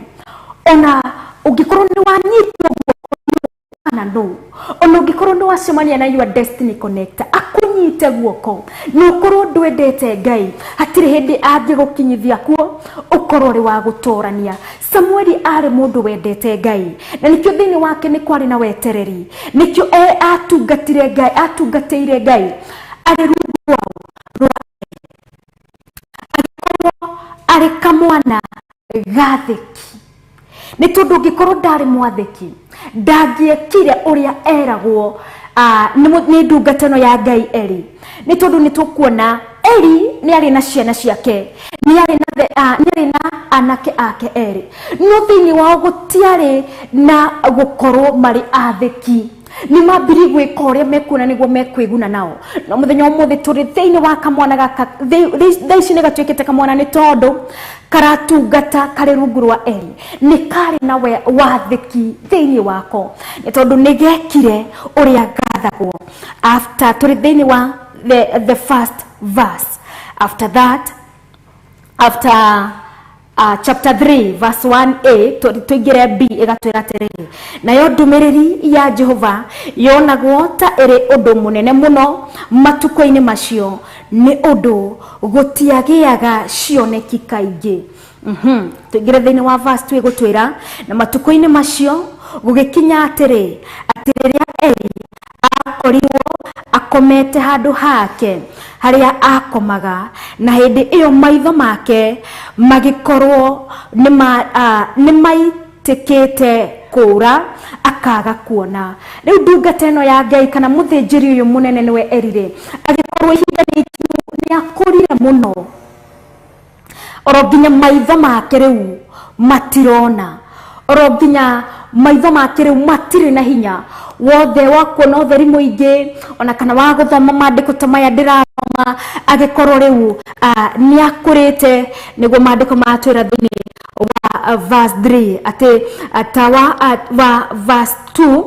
ona ũngĩkorwo nĩ wanyitwo guoko kana nũ, ona ũngĩkorwo nĩ wacemania na your destiny connector akũnyite guoko, na ũkorwo ndwendete Ngai, hatirĩ hĩndĩ angĩgũkinyithia kuo ũkorwo ũrĩ wa gũtũrania. Samueli arĩ mũndũ wendete Ngai, na nĩkĩo thĩinĩ wake nĩ kwarĩ na wetereri, nĩkĩo atungatire Ngai, atungatĩire Ngai arĩ rungu rwa agĩkorwo arĩ kamwana gathĩki, nĩ tondũ ũngĩkorwo ndarĩ mwathĩki ndangĩekire ũrĩa eragwo nĩ ndungata ĩno ya Ngai Eli, nĩ tondũ nĩ tũkuona Eli nĩ arĩ na ciana ciake, nĩ arĩ na anake ake erĩ, no thĩinĩ wao gũtiarĩ na gũkorwo marĩ athĩki. Nĩ mambirie gwĩka ũrĩa mekuona nĩguo mekwĩguna nao. No mũthenya ũmũthĩ tũrĩ thĩinĩ wa kamwana gaka, thaa ici nĩ gatuĩkĩte kamwana nĩ tondũ karatungata karĩ rungu rwa Eli. Nĩ karĩ na wathĩki thĩinĩ wako nĩ tondũ nĩ gekire ũrĩa gathagwo. After tũrĩ thĩinĩ wa the first verse, after that, after chapter 3 verse 1a tũingĩre b, ĩgatwĩra atĩrĩrĩ, nayo ndũmĩrĩri ya Jehova yonagwo ta ĩrĩ ũndũ mũnene mũno matukũ-inĩ macio, nĩ ũndũ gũtiagĩaga cioneki kaingĩ. Tũingĩre thĩinĩ wa verse 2, ĩgũtwĩra, na matukũ-inĩ macio gũgĩkinya atĩrĩ, atĩ rĩrĩa Eli akorirwo akomete handũ hake harĩa akomaga, na hĩndĩ ĩyo maitho make magĩkorwo nĩ maitĩkĩte kũũra, akaga kuona. Rĩu ndungata ĩno ya Ngai kana mũthĩnjĩri ũyũ mũnene nĩwe Eli-rĩ, agĩkorwo ihinda nĩ ikinyu, nĩ akũrire mũno oro nginya maitho make rĩu matirona, oro nginya maitho make rĩu matirĩ na hinya wothe wa kuona ũtheri mũingĩ ona kana wa gũthoma maandĩko ta maya ndĩrathoma. Agĩkorwo rĩu nĩ akũrĩte, nĩguo maandĩko matwĩra thĩinĩ wa verse 3 atĩ tawa wa verse 2,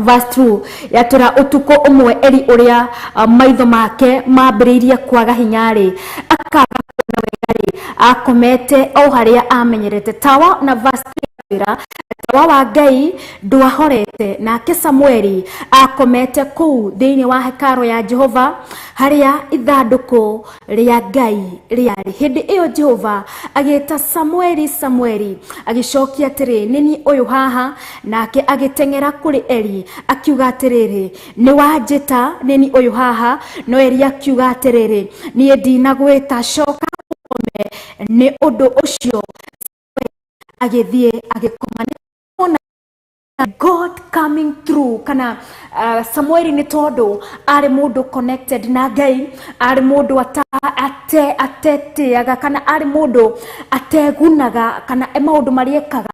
verse 2 yatwĩra, ũtukũ ũmwe Eli ũrĩa maitho make mambĩrĩirie kwaga hinya-rĩ, akaga kuona wega-rĩ, akomete o harĩa amenyerete tawa. Na verse 3 yatwĩra tawa wa Ngai ndwahorete, nake Samueli akomete kũu thĩinĩ wa hekaro ya Jehova harĩa ithandũkũ rĩa Ngai rĩarĩ. Hĩndĩ ĩyo Jehova agĩta, "Samueli, Samueli." Agĩcokia atĩrĩ, "Nĩ niĩ ũyũ haha." Nake agĩteng'era kũrĩ Eli akiuga atĩrĩrĩ, "Nĩ wanjĩta, nĩ niĩ ũyũ haha." No Eli akiuga atĩrĩrĩ, "Niĩ ndinagwĩta, coka ũkome." Nĩ ũndũ ũcio agĩthiĩ agĩkoma. Nĩ kuona God coming through kana Samueli nĩ tondũ arĩ mũndũ connected na Ngai, arĩ mũndũ ate atetĩaga kana arĩ mũndũ ategunaga kana maũndũ marĩa ekaga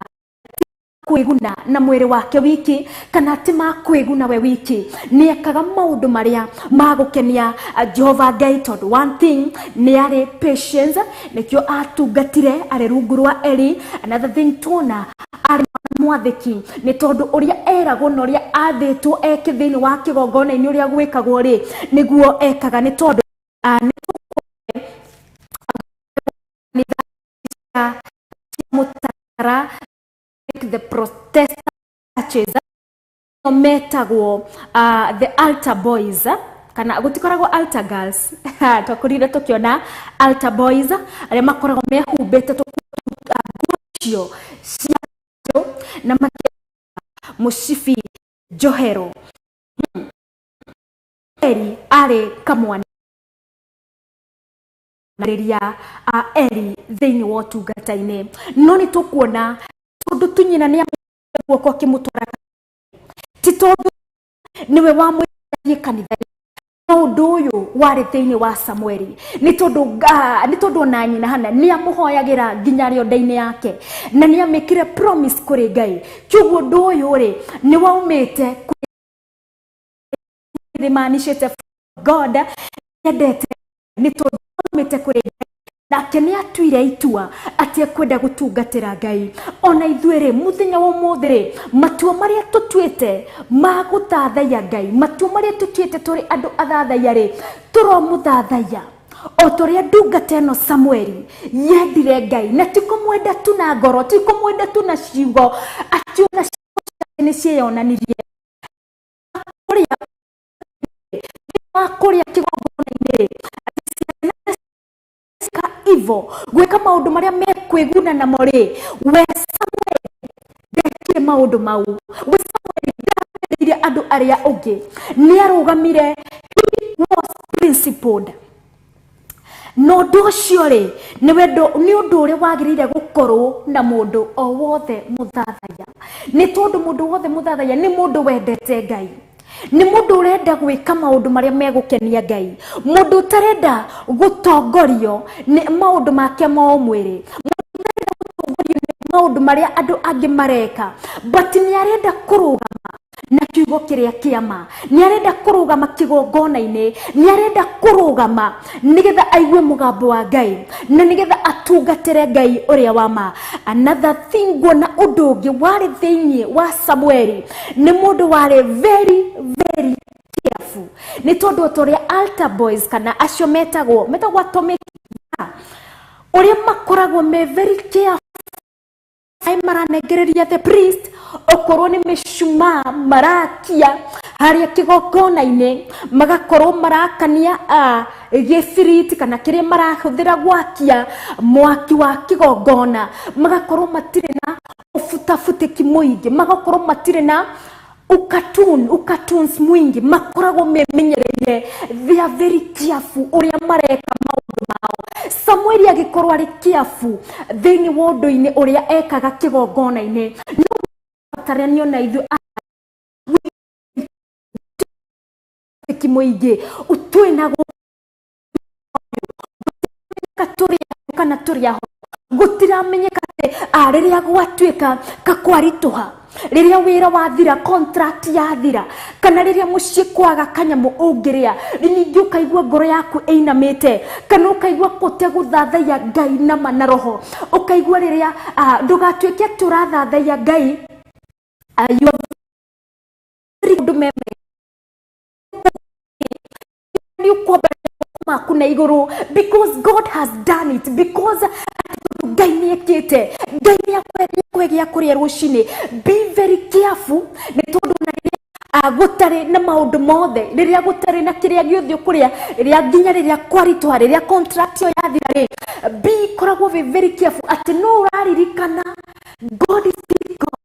kwĩguna na mwĩrĩ wake wiki kana ti ma kwĩguna we wiki, nĩ ekaga maũndũ marĩa magũkenia Jehova Ngai, tondũ one thing nĩ arĩ patience, nĩkĩo atungatire arĩ rungu rwa Eli. Another thing tuona, arĩ mwathĩki nĩ tondũ ũrĩa eragwo na ũrĩa athĩtwo eke thĩinĩ wa kĩgongona-inĩ, ũrĩa gwĩkagwo rĩ, nĩguo ekaga, nĩ tondũ nĩ kanitha cia mũtara, the Protestant churches metagwo the altar boys, kana gũtikoragwo altar girls. Twakũrire tũkĩona altar boys arĩa makoragwo mehumbĩte nguo icio cia na makĩ mũcibi njohero. Eli arĩ kamwana rĩrĩa Eli thĩinĩ wa ũtungata-inĩ, no nĩ tũkuona tondũ tu nyina nĩ guoko akĩmũtwara, ti tondũ nĩwe wamwĩthiĩ kanitha. No ũndũ ũyũ warĩ thĩinĩ wa Samueli nĩ tondũ ona nyina Hana nĩ amũhoyagĩra nginya arĩ o nda-inĩ yake na nĩ amĩkire promise kũrĩ Ngai. Kĩoguo ũndũ ũyũ rĩ, nĩ waumĩte rĩmanicĩte God endete, nĩ tondũ waumĩte kũrĩ Ngai, nake nĩ atuire itua atĩ ekwenda gũtungatĩra Ngai. Ona ithuĩ rĩ, mũthenya wa ũmũthĩ rĩ, matua marĩa tũtuĩte ma gũthathaiya Ngai, matua marĩa tũtuĩte tũrĩ andũ athathaiya rĩ, tũromũthathaiya o torĩa ndungata ĩno Samueli yendire Ngai, na ti kũmwenda tu na ngoro, ti kũmwenda tu na ciugo, atĩ ona ciugo ciake nĩ cieyonanirie kũrĩa wa kũrĩa kĩgongona-inĩ rĩ, atĩ ciana ka ivo gwĩka maũndũ marĩa mekwĩguna namo rĩ, we Samueli ndekire maũndũ mau. We Samueli ndarereire andũ arĩa ũngĩ, nĩ arũgamire. He was principled, na ũndũ ũcio rĩ, nĩ wendo, nĩ ũndũ ũrĩa wagĩrĩire gũkorwo na mũndũ o wothe mũthathaiya, nĩ tondũ mũndũ wothe mũthathaiya nĩ mũndũ wendete Ngai, nĩ mũndũ ũrenda gwĩka maũndũ marĩa megũkenia Ngai, mũndũ ũtarenda gũtongorio nĩ maũndũ make ma mwĩrĩ, mũndũ ũtarenda gũtongorio nĩ maũndũ marĩa andũ angĩ mareka, but nĩ arenda kũrũgama na kiugo. Kiugo kĩrĩa kĩa ma. Nĩ arenda kũrũgama kĩgongona-inĩ, nĩ arenda kũrũgama nĩgetha aigue mũgambo wa Ngai na nĩgetha atungatĩre Ngai ũrĩa wa ma. Another thing nguona ũndũ ũngĩ warĩ thĩinĩ wa Samueli nĩ mũndũ warĩ very very careful, nĩ tondũ o ta ũrĩa altar boys kana acio metagwo atomic ũrĩa makoragwo me very careful maranengereria the priest, okorwo nĩ mĩcumaa marakia harĩa kĩgongona-inĩ, magakorwo marakania gĩbiriti kana kĩrĩa marahũthĩra gwakia mwaki wa kĩgongona, magakorwo matirĩ na ũbutabutĩki mũingĩ, magakorwo matirĩ na ukatuns mwingi, makoragwo memenyereire. They are very careful ũrĩa mareka maũndũ mao. Samueli agĩkorwo arĩ careful thĩinĩ wa ũndũ-inĩ ũrĩa ekaga kĩgongona-inĩ. No bataranio na ithuĩ mũingĩ twĩna tũrĩ kana tũrĩ aho, gũtiramenyeka atĩ rĩrĩa gwatuĩka kakwaritũha, rĩrĩa wĩra wathira, contract yathira, kana rĩrĩa mũciĩ kwaga kanyamũ ũngĩrĩa, ningĩ ũkaigua ngoro yaku ĩinamĩte, kana ũkaigua kũte gũthathaiya Ngai nama na roho, ũkaigua rĩrĩa ndũgatuĩke atĩ ũrathathaiya Ngai you are very ũndũ meme nĩ ũkwambatia maku na igũrũ because God has done it, because Ngai nĩ ekĩte, Ngai nĩ akũhe gĩa kũrĩa rũcinĩ. Be very careful, nĩ tondũ na rĩrĩa gũtarĩ na maũndũ mothe, rĩrĩa gũtarĩ na kĩrĩa gĩothe ũkũrĩa, rĩrĩa nginya rĩrĩa kwaritũha, rĩrĩa contract ĩyo yathira rĩ, be koragwo be very careful atĩ no ũraririkana God is still God,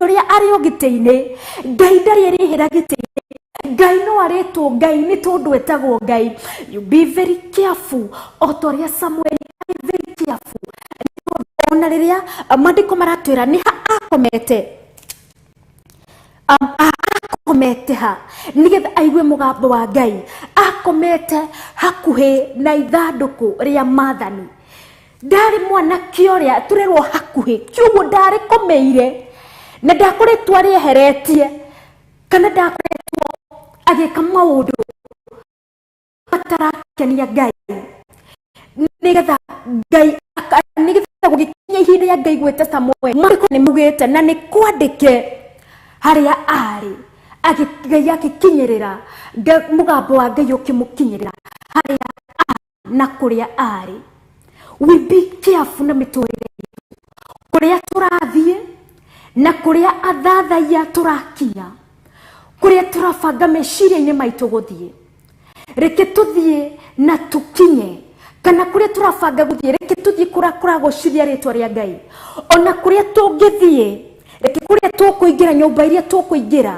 ũrĩa arĩ o gĩtĩ-inĩ. Ngai ndarĩ erĩhĩra gĩtĩ-inĩ. Ngai no arĩtwo Ngai nĩ tondũ etagwo Ngai. You be very careful o ta ũrĩa Samueli arĩ very careful. Ona rĩrĩa maandĩko maratwĩra nĩ ha akomete, akomete ha nĩgetha aigue mũgambo wa Ngai, akomete hakuhĩ na ithandũkũ rĩa maathani. Ndarĩ mwanake ũrĩa tũrerwo hakuhĩ, kiugo ndarĩ komeire na ndakoretwo arĩeheretie kana ndakoretwo agĩka maũndũ matarakenia Ngai, nĩgetha Ngai nĩgetha gũgĩkinya ihinda rĩa Ngai gwĩta Samueli. Maandĩko nĩ maugĩte na nĩ kwandĩke harĩa arĩ, Ngai agĩkinyĩrĩra, mũgambo wa Ngai ũkĩmũkinyĩrĩra harĩa arĩ na kũrĩa arĩ. We be careful na mĩtũrĩre itũ, kũrĩa tũrathiĩ na kũrĩa athathaiya tũrakinya, kũrĩa tũrabanga meciria-inĩ maitũ gũthiĩ. Reke tũthiĩ na tũkinye, kana kũrĩa tũrabanga gũthiĩ, reke tũthiĩ kũrĩa kũragocithia rĩtwa rĩa Ngai. Ona kũrĩa tũngĩthiĩ, reke kũrĩa tũkũingĩra, nyũmba iria tũkũingĩra,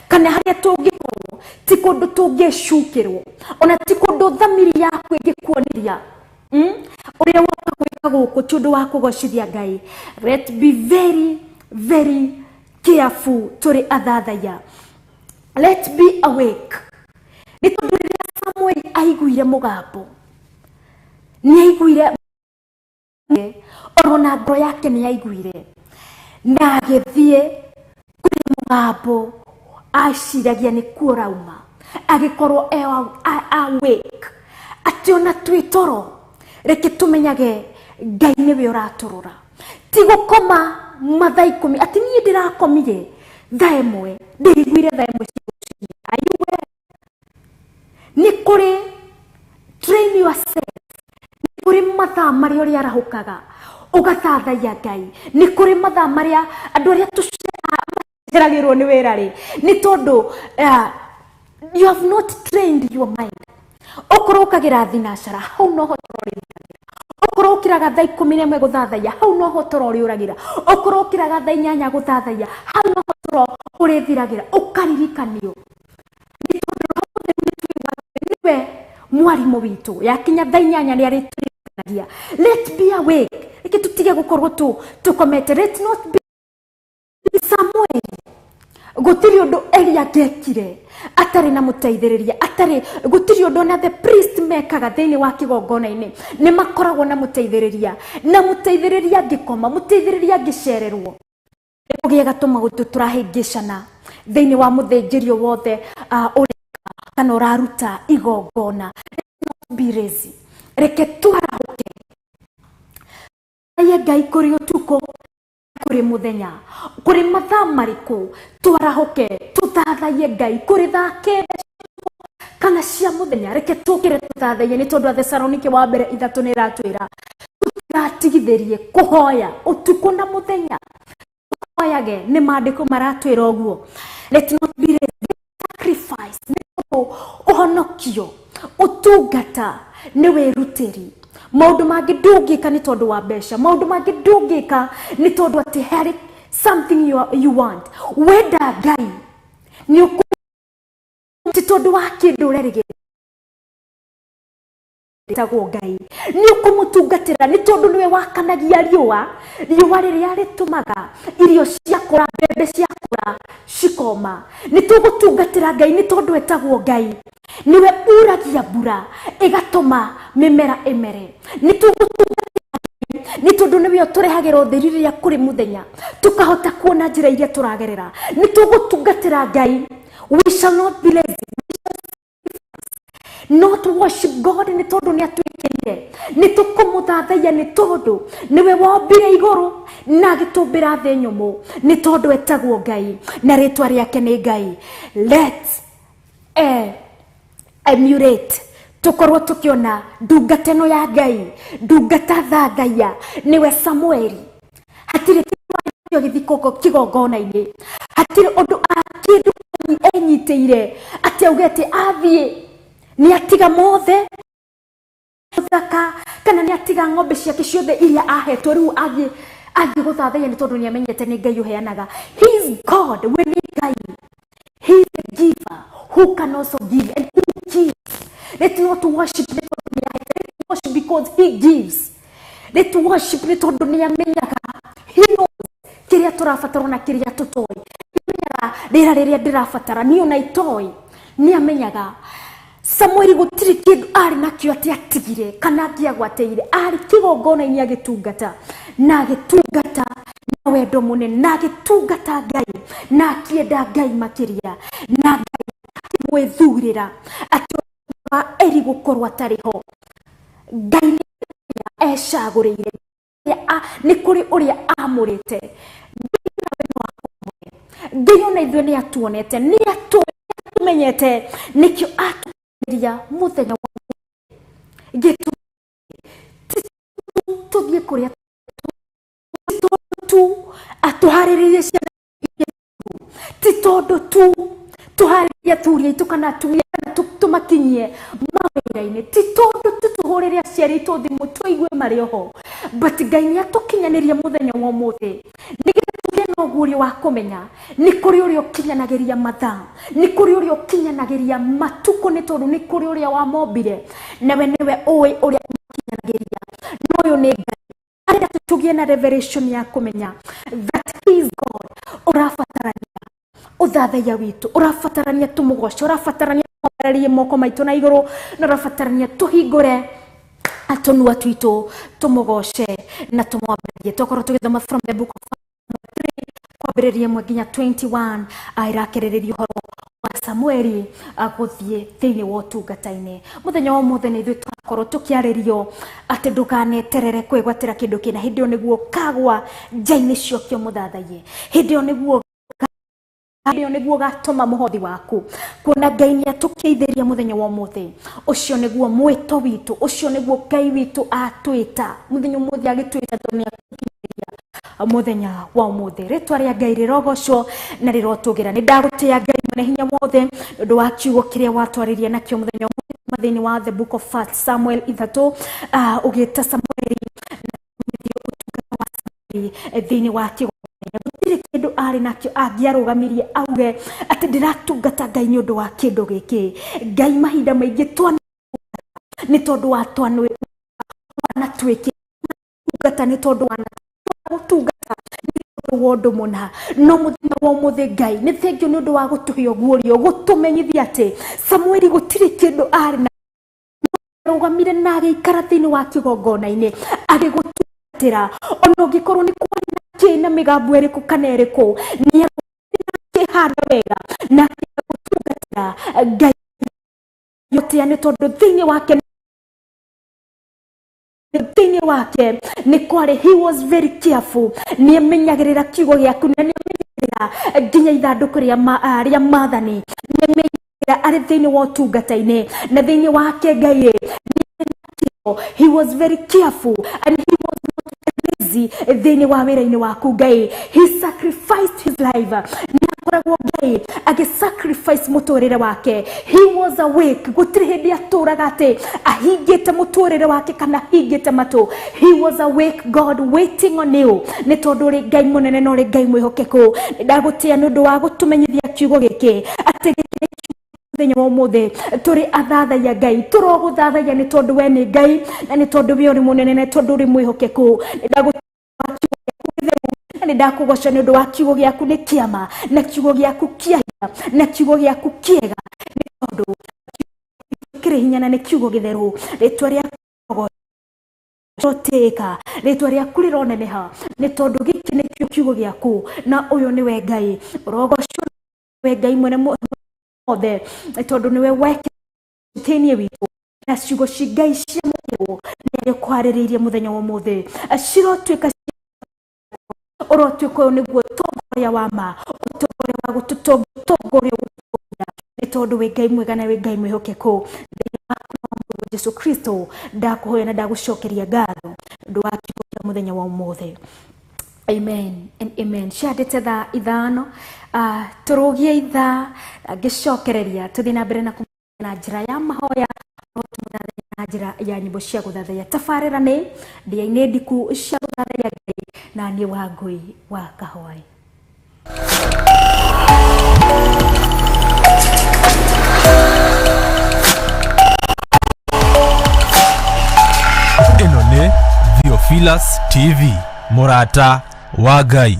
kana harĩa tũngĩkorwo, ti kũndũ tũngĩcukĩrwo, ona ti kũndũ thamiri yaku ĩngĩkuonithia ũrĩa woka gwĩka gũkũ ti ũndũ wa kũgocithia Ngai. Let be very very careful tũrĩ athathaiya. Let be awake, nĩ tondũ rĩrĩa Samueli aiguire mũgambo, nĩ aiguire oro na ngoro yake nĩ aiguire, na agĩthiĩ kũrĩ mũgambo aciragia nĩ kuo ũrauma, agĩkorwo e awake atĩ ona twĩ toro reke tũmenyage Ngai nĩwe ũratũrora. Ti gũkoma mathaa 10 atĩ niĩ ndĩrakomire thaa 1, ndĩiguire thaa 1 cia rũcinĩ. Are you aware? Nĩ kũrĩ train yourself, nĩ kũrĩ mathaa marĩa ũrĩarahũkaga ũgathathaiya Ngai, nĩ kũrĩ mathaa marĩa andũ arĩa tũceragĩrwo nĩ wĩra rĩ, nĩ tondũ you have not trained your mind. Okorwo ũkagĩra thinacara, hau noho toro ũrĩthiragĩra. Okorwo ũkĩraga thaa 11 gũthathaiya, hau noho toro ũrĩũragĩra. Okorwo ũkĩraga thaa 8 gũthathaiya, hau noho toro ũrĩthiragĩra. Ũkaririkanio nĩ tondũ Roho Mũtheru nĩ tũiguaga nĩwe mwarimũ witũ, yakinya thaa 8 nĩ arĩtũririkanagia. Let be awake, reke tũtige gũkorwo tũkomete. Let not be Samueli. Gũtirĩ ũndũ Eli angĩekire atarĩ na mũteithĩrĩria, atarĩ gũtirĩ ũndũ ona the priest mekaga thĩinĩ wa kĩgongona-inĩ, nĩ makoragwo na mũteithĩrĩria, na mũteithĩrĩria angĩkoma, mũteithĩrĩria angĩcererwo, nĩ kũgĩaga tũmaũndũ tũrahĩngĩcana Thĩinĩ wa mũthĩnjĩrio wothe ũreka kana ũraruta igongona, let not be lazy. Reke twarahũke ye Ngai kũrĩ ũtukũ, kũrĩ mũthenya, kũrĩ mathaa marĩkũ. Twarahũke tũthathaiye Ngai kũrĩ thaa 9 kana cia mũthenya. Reke tũkĩre tũthathaiye, nĩ tondũ Athesalonike wa mbere 3 nĩ ĩratwĩra tũtigatigithĩrie kũhoya ũtukũ na mũthenya. Tũhoyage, nĩ maandĩko maratwĩra ũguo. Let not be lazy. Sacrifice, nĩ tondũ ũhonokio, ũtungata nĩ wĩrutĩri. Maũndũ mangĩ ndũngĩka nĩ tondũ wa mbeca, maũndũ mangĩ ndũngĩka nĩ tondũ atĩ harĩ something you want. Wenda Ngai nĩ ũkũ, ti tondũ wa kĩndũ ũrerĩgĩrĩra. Tagwo Ngai nĩ ũkũmũtungatĩra nĩ tondũ nĩwe wakanagia riũa, riũa rĩrĩa rĩtũmaga irio ciakũra, mbembe ciakũra cikoma. Nĩ tũgũtungatĩra Ngai nĩ tondũ etagwo Ngai, nĩwe uragia mbura ĩgatũma mĩmera ĩmere. Nĩ tũgũtungatĩra Ngai nĩ tondũ nĩwe ũtũrehagĩra ũtheri rĩrĩa kũrĩ mũthenya, tũkahota kuona njĩra iria tũragerera. Nĩ tũgũtungatĩra Ngai. We shall not be lazy, not worship God nĩ tondũ nĩ atwĩkĩire. Nĩ tũkũmũthathaiya nĩ tondũ nĩwe wombire igũrũ na agĩtũmbĩra thĩ nyũmũ, nĩ tondũ etagwo Ngai na rĩtwa rĩake nĩ Ngai. Let emulate, tũkorwo tũkĩona ndungata ĩno ya Ngai, ndungata thathaiya, nĩwe Samueli. Hatirĩ kĩndũ gĩthiĩ kĩgongona-inĩ, hatirĩ ũndũ kĩndũ enyitĩire atĩ auge atĩ athiĩ nĩ atiga mothe thaka, kana nĩ atiga ng'ombe ciake ciothe iria ahetwo, rĩu athiĩ gũthathaiya, nĩ tondũ nĩ amenyete nĩ Ngai ũheanaga. He is God, we nĩ Ngai. He is the giver who can also give and who gives. Let not worship nĩ tondũ nĩ ahete. Let worship because he gives. Let worship nĩ tondũ nĩ amenyaga, he knows kĩrĩa tũrabatara na kĩrĩa tũtoĩ. Nĩ amenyaga rĩera rĩrĩa ndĩrabatara niĩ ona itoĩ, nĩ amenyaga. Samueli gũtirĩ kĩndũ arĩ nakĩo atĩ atigire kana angĩagwatĩire. Arĩ kĩgongona-inĩ agĩtungata, na agĩtungata na wendo mũnene, na agĩtungata Ngai na akĩenda Ngai makĩria, na Ngai akĩmwĩthurĩra atĩ wa Eli gũkorwo atarĩ ho, Ngai nĩ ecagũrĩire, nĩ kũrĩ ũrĩa amũrĩte. Ngai nawe no akwamũre. Ngai ona ithuĩ nĩ atuonete, nĩ atũmenyete, nĩkĩo atũria mũthenya wa gĩtũmi tũthiĩ kũrĩa tu atũharĩrĩrie ciana, ti tondũ tu tũharĩrie athuri aitũ kana atumia kana tũmakinyie mawĩra-inĩ, ti tondũ tu tũhũrĩre aciari aitũ thimũ tũigue marĩ oho, but Ngai nĩ atũkinyanĩria mũthenya wa ũmũthĩ nĩgetha tũgĩe na ũguũrio wa kũmenya nĩ kũrĩ ũrĩa ũkinyanagĩria mathaa, nĩ kũrĩ ũrĩa ũkinyanagĩria matukũ, nĩ tondũ nĩ kũrĩ ũrĩa wamombire nawe nĩwe ũĩ ũrĩa ũmakinyanagĩria. No ũyũ nĩ Ngai arenda tũgĩe na revelation ya kũmenya that he is God. Ũrabatarania ũthathaiya witũ, ũrabatarania tũmũgoce, ũrabatarania twambararie moko maitũ na igũrũ, na ũrabatarania tũhingũre tũnua twitũ tũmũgoce na tũmwambararie. Twakorwo tũgĩthoma from the book of 3 kwambĩrĩria 1 nginya 21, ĩrakerereria ũhoro wa Samueli gũthiĩ thĩinĩ wa ũtungata-inĩ. Mũthenya wa ũmũthĩ nĩ ithuĩ twakorwo tũkĩarĩrio atĩ ndũkaneterere kwĩgwatĩra kĩndũ kĩna, hĩndĩ ĩyo nĩguo kagwa nja-inĩ ciokio mũthathaiye, hĩndĩ ĩyo nĩguo gatũma mũhothi waku. Kuona Ngai nĩ atũkĩithĩria mũthenya wa ũmũthĩ, ũcio nĩguo mwĩto witũ, ũcio nĩguo Ngai witũ atwĩta mũthenya ũmũthĩ, agĩtwĩta tondũ nĩ atũkinyĩria mũthenya wa ũmũthĩ. Rĩtwa rĩa Ngai rĩrogocwo na rĩrotũgĩra. Nĩ ndagũtĩa Ngai mwene hinya wothe nĩ ũndũ wa kiugo kĩrĩa watwarĩria nakĩo mũthenya wa ũmũthĩ thĩinĩ wa the book of First Samuel 3, ũgĩta Samueli na ũtungata wa Samueli thĩinĩ wa kĩgongona. Gũtirĩ kĩndũ arĩ nakĩo angĩarũgamirie auge atĩ ndĩratungata Ngai nĩ ũndũ wa kĩndũ gĩkĩ. Ngai mahinda maingĩ twana nĩ tondũ wa twanatuĩkĩ tungata, nĩ tondũ wa gũtungata nĩ tondũ wa ũndũ mũna. No mũthenya wa ũmũthĩ, Ngai nĩ thengiũ nĩ ũndũ wa gũtũhe ũguũrio, gũtũmenyithia atĩ Samueli gũtirĩ kĩndũ arĩ na arũgamire na agĩikara thĩinĩ wa kĩgongona-inĩ agĩgũtungatĩra, ona ũngĩkorwo nĩ kwarĩ na kĩ na mĩgambo ĩrĩkũ kana ĩrĩkũ, nĩ akĩharĩria. Akĩhanda wega na akĩenda gũtungatĩra Ngai yote, nĩ tondũ thĩinĩ wake nĩ kwarĩ, he was very careful. Nĩ amenyagĩrĩra kiugo gĩaku na nĩ amenyagĩrĩra nginya ithandũkũ rĩa maathani. Nĩ amenyagĩrĩra arĩ thĩinĩ wa ũtungata-inĩ na thĩinĩ wake Ngai. He was very careful and he was not lazy thĩinĩ wa wĩra-inĩ waku Ngai. He sacrificed his life. Nĩ akoragwo Ngai agĩ sacrifice mũtũrĩre wake. He was awake. Gũtirĩ hĩndĩ atũraga atĩ ahingĩte mũtũrĩre wake kana ahingĩte matũ. He was awake, God, waiting on you, nĩ tondũ ũrĩ Ngai mũnene na ũrĩ Ngai mwĩhokeku. Nĩ ndagũtĩa nĩ ũndũ wa gũtũmenyithia kiugo gĩkĩ, atĩ gĩkĩ nĩ mũthenya wa ũmũthĩ tũrĩ athathaiya Ngai. Tũrogũthathaiya nĩ tondũ we nĩ Ngai na nĩ tondũ we ũrĩ mũnene na nĩ tondũ ũrĩ mwĩhokeku. Nĩ ndagũtĩa na nĩ ndakũgoca nĩ ũndũ wa kiugo gĩaku nĩ kĩama na kiugo gĩaku kĩa hinya na kiugo gĩaku kĩega, nĩ tondũ kĩrĩ hinya na nĩ kiugo gĩtheru. Rĩtwa rĩaku rotĩka, rĩtwa rĩaku rĩroneneha, nĩ tondũ gĩkĩ nĩkĩo kiugo gĩaku na ũyũ nĩwe Ngai. Ũrogocwo we Ngai mwene mothe, nĩ tondũ nĩwe weke thĩinĩ witũ na ciugo ci Ngai ciamũkĩrwo nĩ agĩkwarĩrĩirie mũthenya wa ũmũthĩ cirotuĩka, ũrotuĩka ũyũ nĩguo ũtongoria wa ma, ũtongoria wa gũtũtongoria, nĩ tondũ wĩ Ngai mwega na wĩ Ngai mwĩhokeku. Thĩinĩ waku na wa Jesu Kristo ndakũhoya na ndagũcokeria ngatho ũndũ wa kiugo kĩa mũthenya wa ũmũthĩ. Amen and amen. Ciandĩte thaa 5, tũrũgie ithaa ngĩcokereria tũthiĩ na mbere na na njĩra ya mahoya, tũmũthathaiya na njĩra ya nyĩmbo cia gũthathaiya. Tabarĩra nĩ ndĩa-inĩ ndiku cia gũthathaiya Ngai na niĩ Wangũi wa Kahwaĩ. Ĩno nĩ Theophilus TV, mũrata wa Ngai.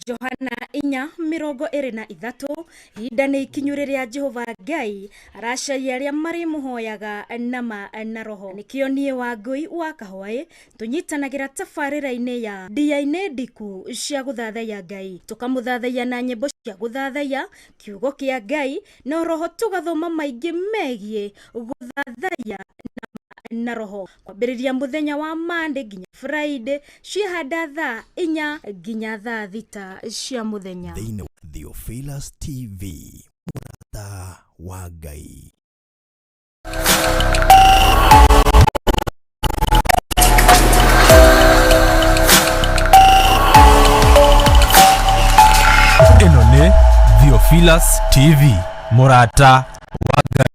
Johana 4:23: ihinda nĩ ikinyu rĩrĩa Jehova Ngai aracaria arĩa marĩmũhoyaga nama na roho. Nĩkĩo niĩ Wangũi wa Kahwaĩ tũnyitanagĩra tabarĩra-inĩ ya ndia-inĩ ndiku cia gũthathaiya Ngai, tũkamũthathaiya na nyĩmbo cia gũthathaiya, kiugo kĩa Ngai na roho, tũgathoma maingĩ megiĩ gũthathaiya na roho, kwambĩrĩria mũthenya wa Monday nginya Friday, ciĩhanda thaa 4 nginya thaa 6 cia mũthenya. Thĩinĩ wa Theophilus TV, mũrata wa Ngai. Ĩno nĩ Theophilus TV, mũrata wa Ngai.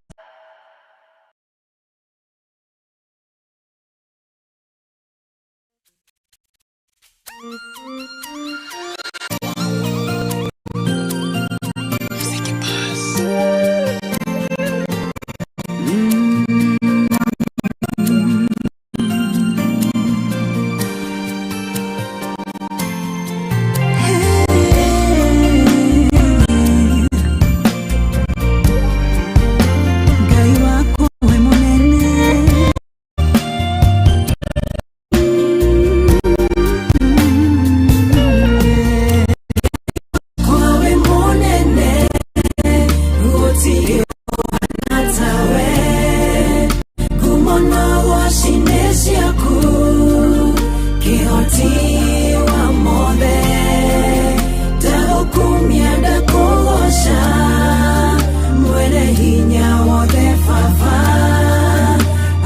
Ngai wakwa we mũnene. Kwawe mũnene, gũtirĩ ũhana tawe. Ngumo na ũgoci nĩ ciaku, kĩhoti wa mothe. Ndagũkumia, ndakũgoca, mwene hinya wothe. Baba,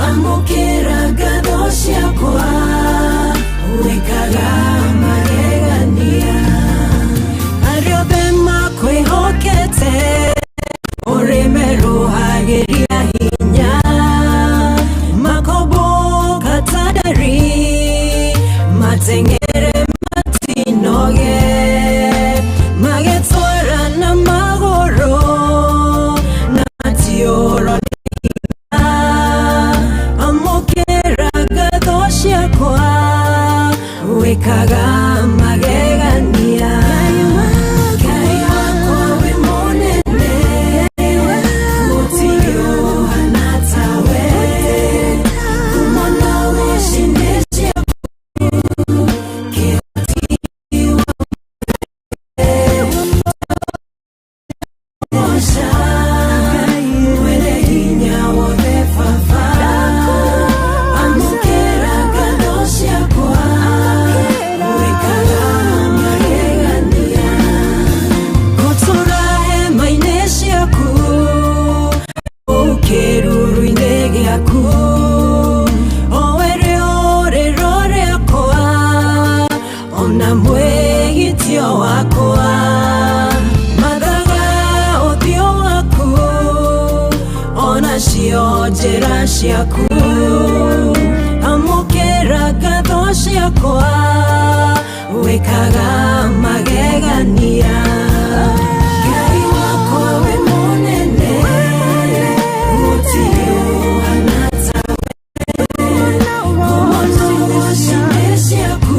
amũkĩra ngatho ciakwa, wĩkaga magegania. Arĩa othe makwĩhokete ũrĩmerũhagĩria hinya, makombũka ta ndari, mateng'ere matinoge, magetwara na magũrũ na matiũrwo nĩ hinya. Amũkĩra ngatho ciakwa, wĩkaga magegania. Ngai wakwa wĩ mũnene, gũtirĩ ũhana tawe. Ngumo na ũgoci nĩ ciaku, kĩhoti wa. Ciaku amũkĩra ngatho ciakwa wĩkaga magegania. Ngai wakwa wĩ mũnene, gũtirĩ ũhana tawe. Ngumo nĩ ciaku,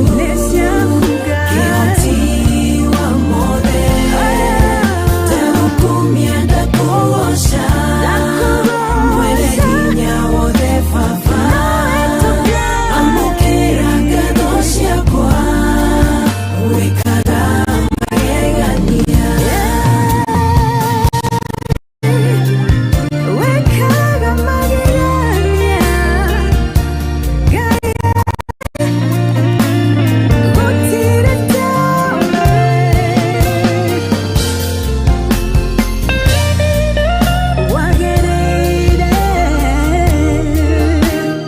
kĩhoti wa mothe. Ndagũkumia, ndakũgoca, mwene hinya wothe Baba. Amũkĩra ngatho ciakwa, wĩkaga magegania. Wĩkaga magegania. Ngai, gũtirĩ tawe. Wagĩrĩire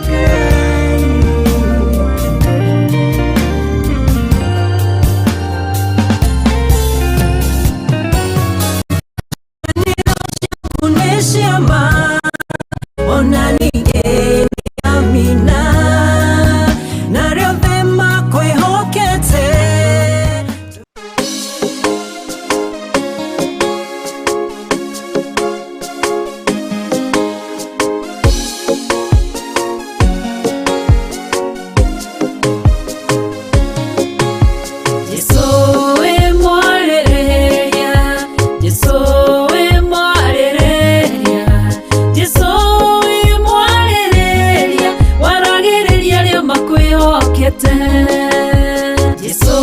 Ngai. Nĩ ciama, ona ningĩ nĩ amina, narĩo thĩ makwĩhokete. Jesu we mwarĩrĩria, Jesu we mwarĩrĩria, Jesu we mwarĩrĩria, waragĩrĩria arĩa makwĩhokete. Jesu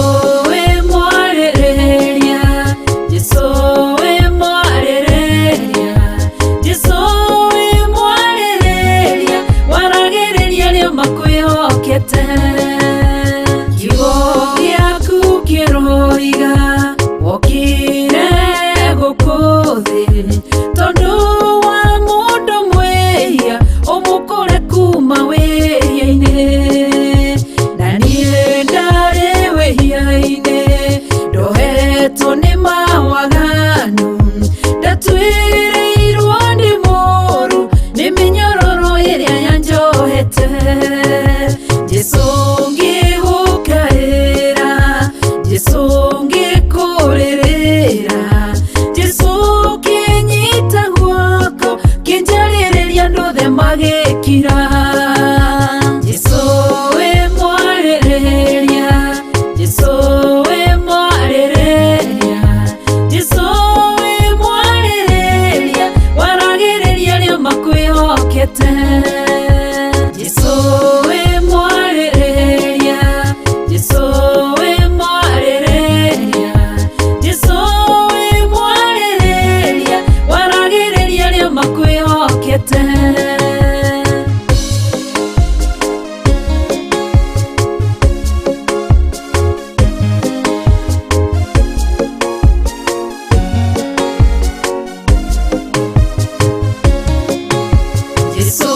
we mwarĩrĩria, Jesu we mwarĩrĩria, Jesu we mwarĩrĩria, waragĩrĩria arĩa makwĩhokete. Kiugo gĩaku kĩroiga wokire gũkũ thĩ tondũ wa mũndũ mwĩhia ũmũkũre kuma wĩhia-inĩ, na niĩ ndarĩ wĩhia-inĩ, ndohetwo nĩ mawaganu, ndatuĩrĩirwo nĩ mũru nĩ mĩnyororo ĩrĩa yanjohete. Jesu ngĩgũkaĩra, Jesu ngĩkũrĩrĩra, Jesu kĩnyita guoko kĩnjarĩrĩria andũ othe magĩkira. Jesu wĩ mwarĩrĩria, Jesu wĩ mwarĩrĩria, Jesu wĩ mwarĩrĩria, waragĩrĩria arĩa makwĩhokete. Jesu wĩ mwarĩrĩria, Jesu wĩ mwarĩrĩria, Jesu wĩ mwarĩrĩria, waragĩrĩria arĩa makwĩhokete. Jesu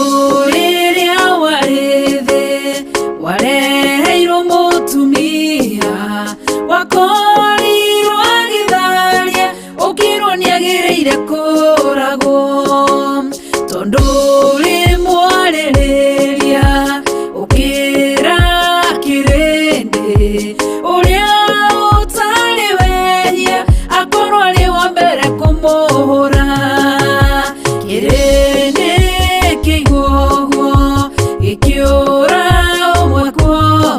rĩrĩa warĩ thĩ wareheirwo mũtumia wakorirwo agĩtharia, ũkĩrwo nĩagĩrĩire kũragwo, tondũ rĩ mwarĩrĩria ũkĩra kĩrĩndĩ ũrĩa ũtarĩ wehia akorwo arĩ wa mbere kũmũhũra. Kĩrĩndĩ kĩigua ũguo gĩkĩũra ũmwe kwa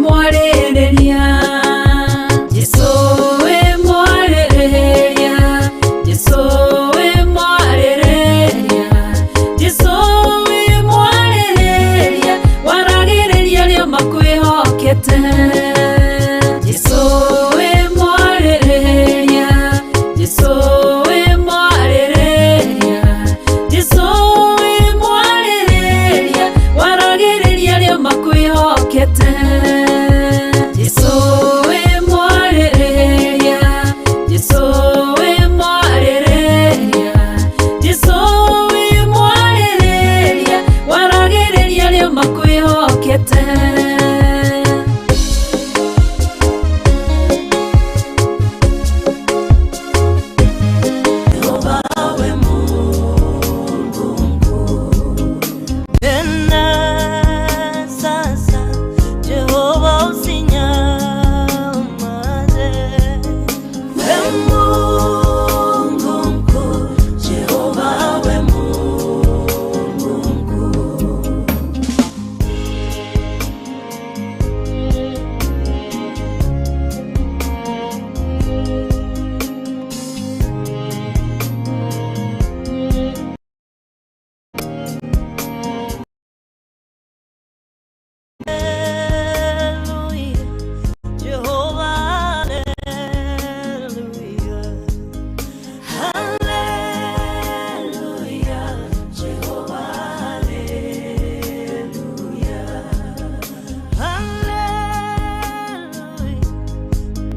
mwarĩrĩria Jesũ wĩ mwarĩrĩria Jesũ wĩ mwarĩrĩria Jesũ wĩ mwarĩrĩria waragĩrĩria arĩa makwĩhokete Jesũ wĩ mwarĩrĩria Jesũ wĩ mwarĩrĩria Jesũ wĩ mwarĩrĩria waragĩrĩria arĩa makwĩhokete Jesũ wĩ mwarĩrĩria Jesũ wĩ mwarĩrĩria Jesũ wĩ mwarĩrĩria waragĩrĩria arĩa makwĩhokete. Tena sasa Jehova usinyamaze. We Mungu mkuu, Jehova we Mungu mkuu. Hallelujah, Jehovah, hallelujah. Hallelujah, Jehovah, hallelujah. Hallelujah,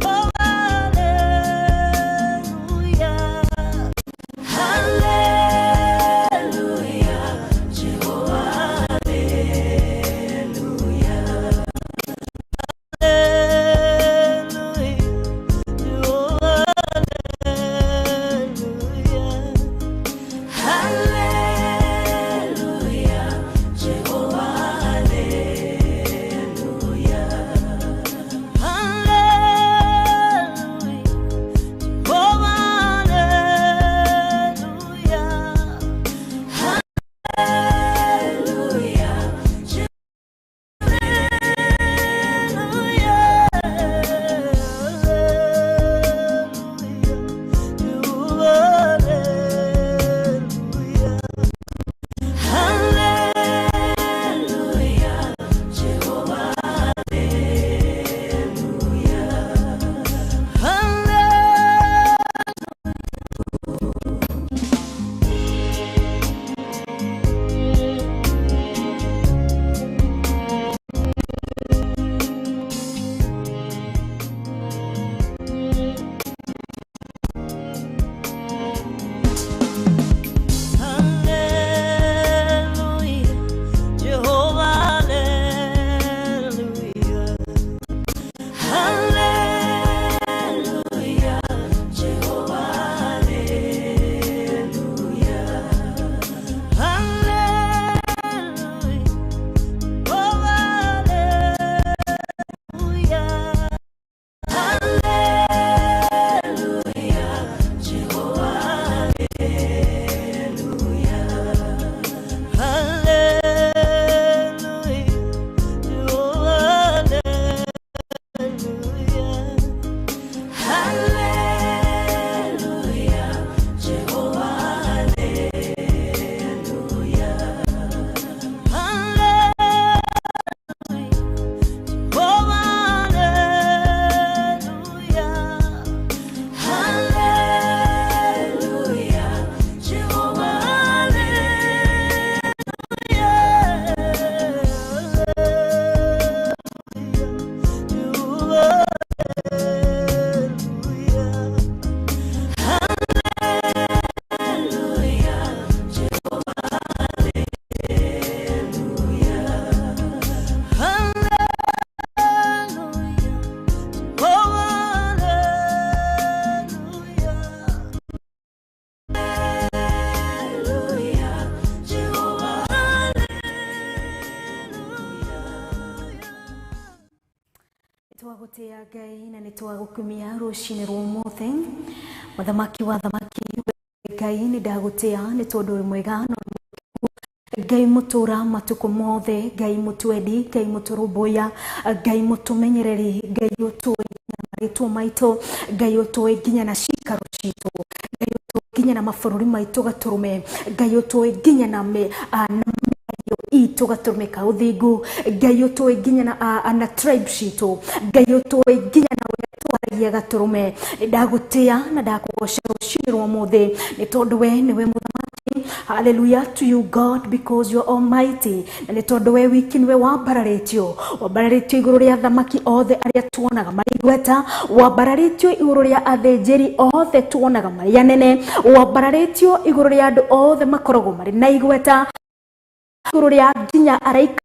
oh, hallelujah. Hallelujah, Jehovah, hallelujah. Hallelujah, Jehovah, hallelujah. Hallelujah, Jehovah, hallelujah. Hallelujah, Jehovah, hallelujah. Hallelujah, Hallelujah, Jehovah, hallelujah. Hallelujah, Jehovah, hallelujah. Hallelujah, oh, hallelujah. Hallelujah, Jehovah, hallelujah. Hallelujah, Jehovah, hallelujah. Hallelujah, Jehovah, hallelujah. Hallelujah, Jehovah, hallelujah. Hallelujah, Jehovah, hallelujah. Jehovah, hallelujah. Hallelujah, Jehovah, hallelujah. Hallelujah, Jehovah, hallelujah. Hallelujah, Jehovah, hallelujah. Nĩtwagũtĩa Ngai na nĩtwagũkumia rũcinĩ rwa ũmũthĩ. Mũthamaki wa thamaki, we Ngai nĩ ndagũtĩa nĩ tondũ wĩ mwega na ũrĩ. Ngai mũtũra matukũ mothe, Ngai mũtwendi, Ngai mũtũrũmbũiya, Ngai mũtũmenyereri, Ngai ũtũĩ nginya marĩtwa maitũ, Ngai ũtũĩ nginya na cikaro citũ, Ngai ũtũĩ nginya na mabũrũri maitũ gatũrũme, Ngai ũtũĩ nginya na na mĩario itũ gatũrũme ka ũthingu, Ngai ũtũĩ nginya na tribe citũ, Ngai ũtũĩ nginya na ũrĩa twaragia gatũrũme. Nĩ ndagũtĩa na ndakũgoca rũcinĩ rwa ũmũthĩ nĩ tondũ we nĩwe mũthamaki. Hallelujah to you, God, because you are almighty. Na nĩ tondũ we wiki nĩwe wambararĩtio, wambararĩtio igũrũ rĩa athamaki othe arĩa tuonaga marĩ igweta, wambararĩtio igũrũ rĩa athĩnjĩri othe tuonaga marĩ anene, wambararĩtio igũrũ rĩa andũ othe makoragwo marĩ na igweta, igũrũ rĩa nginya araika.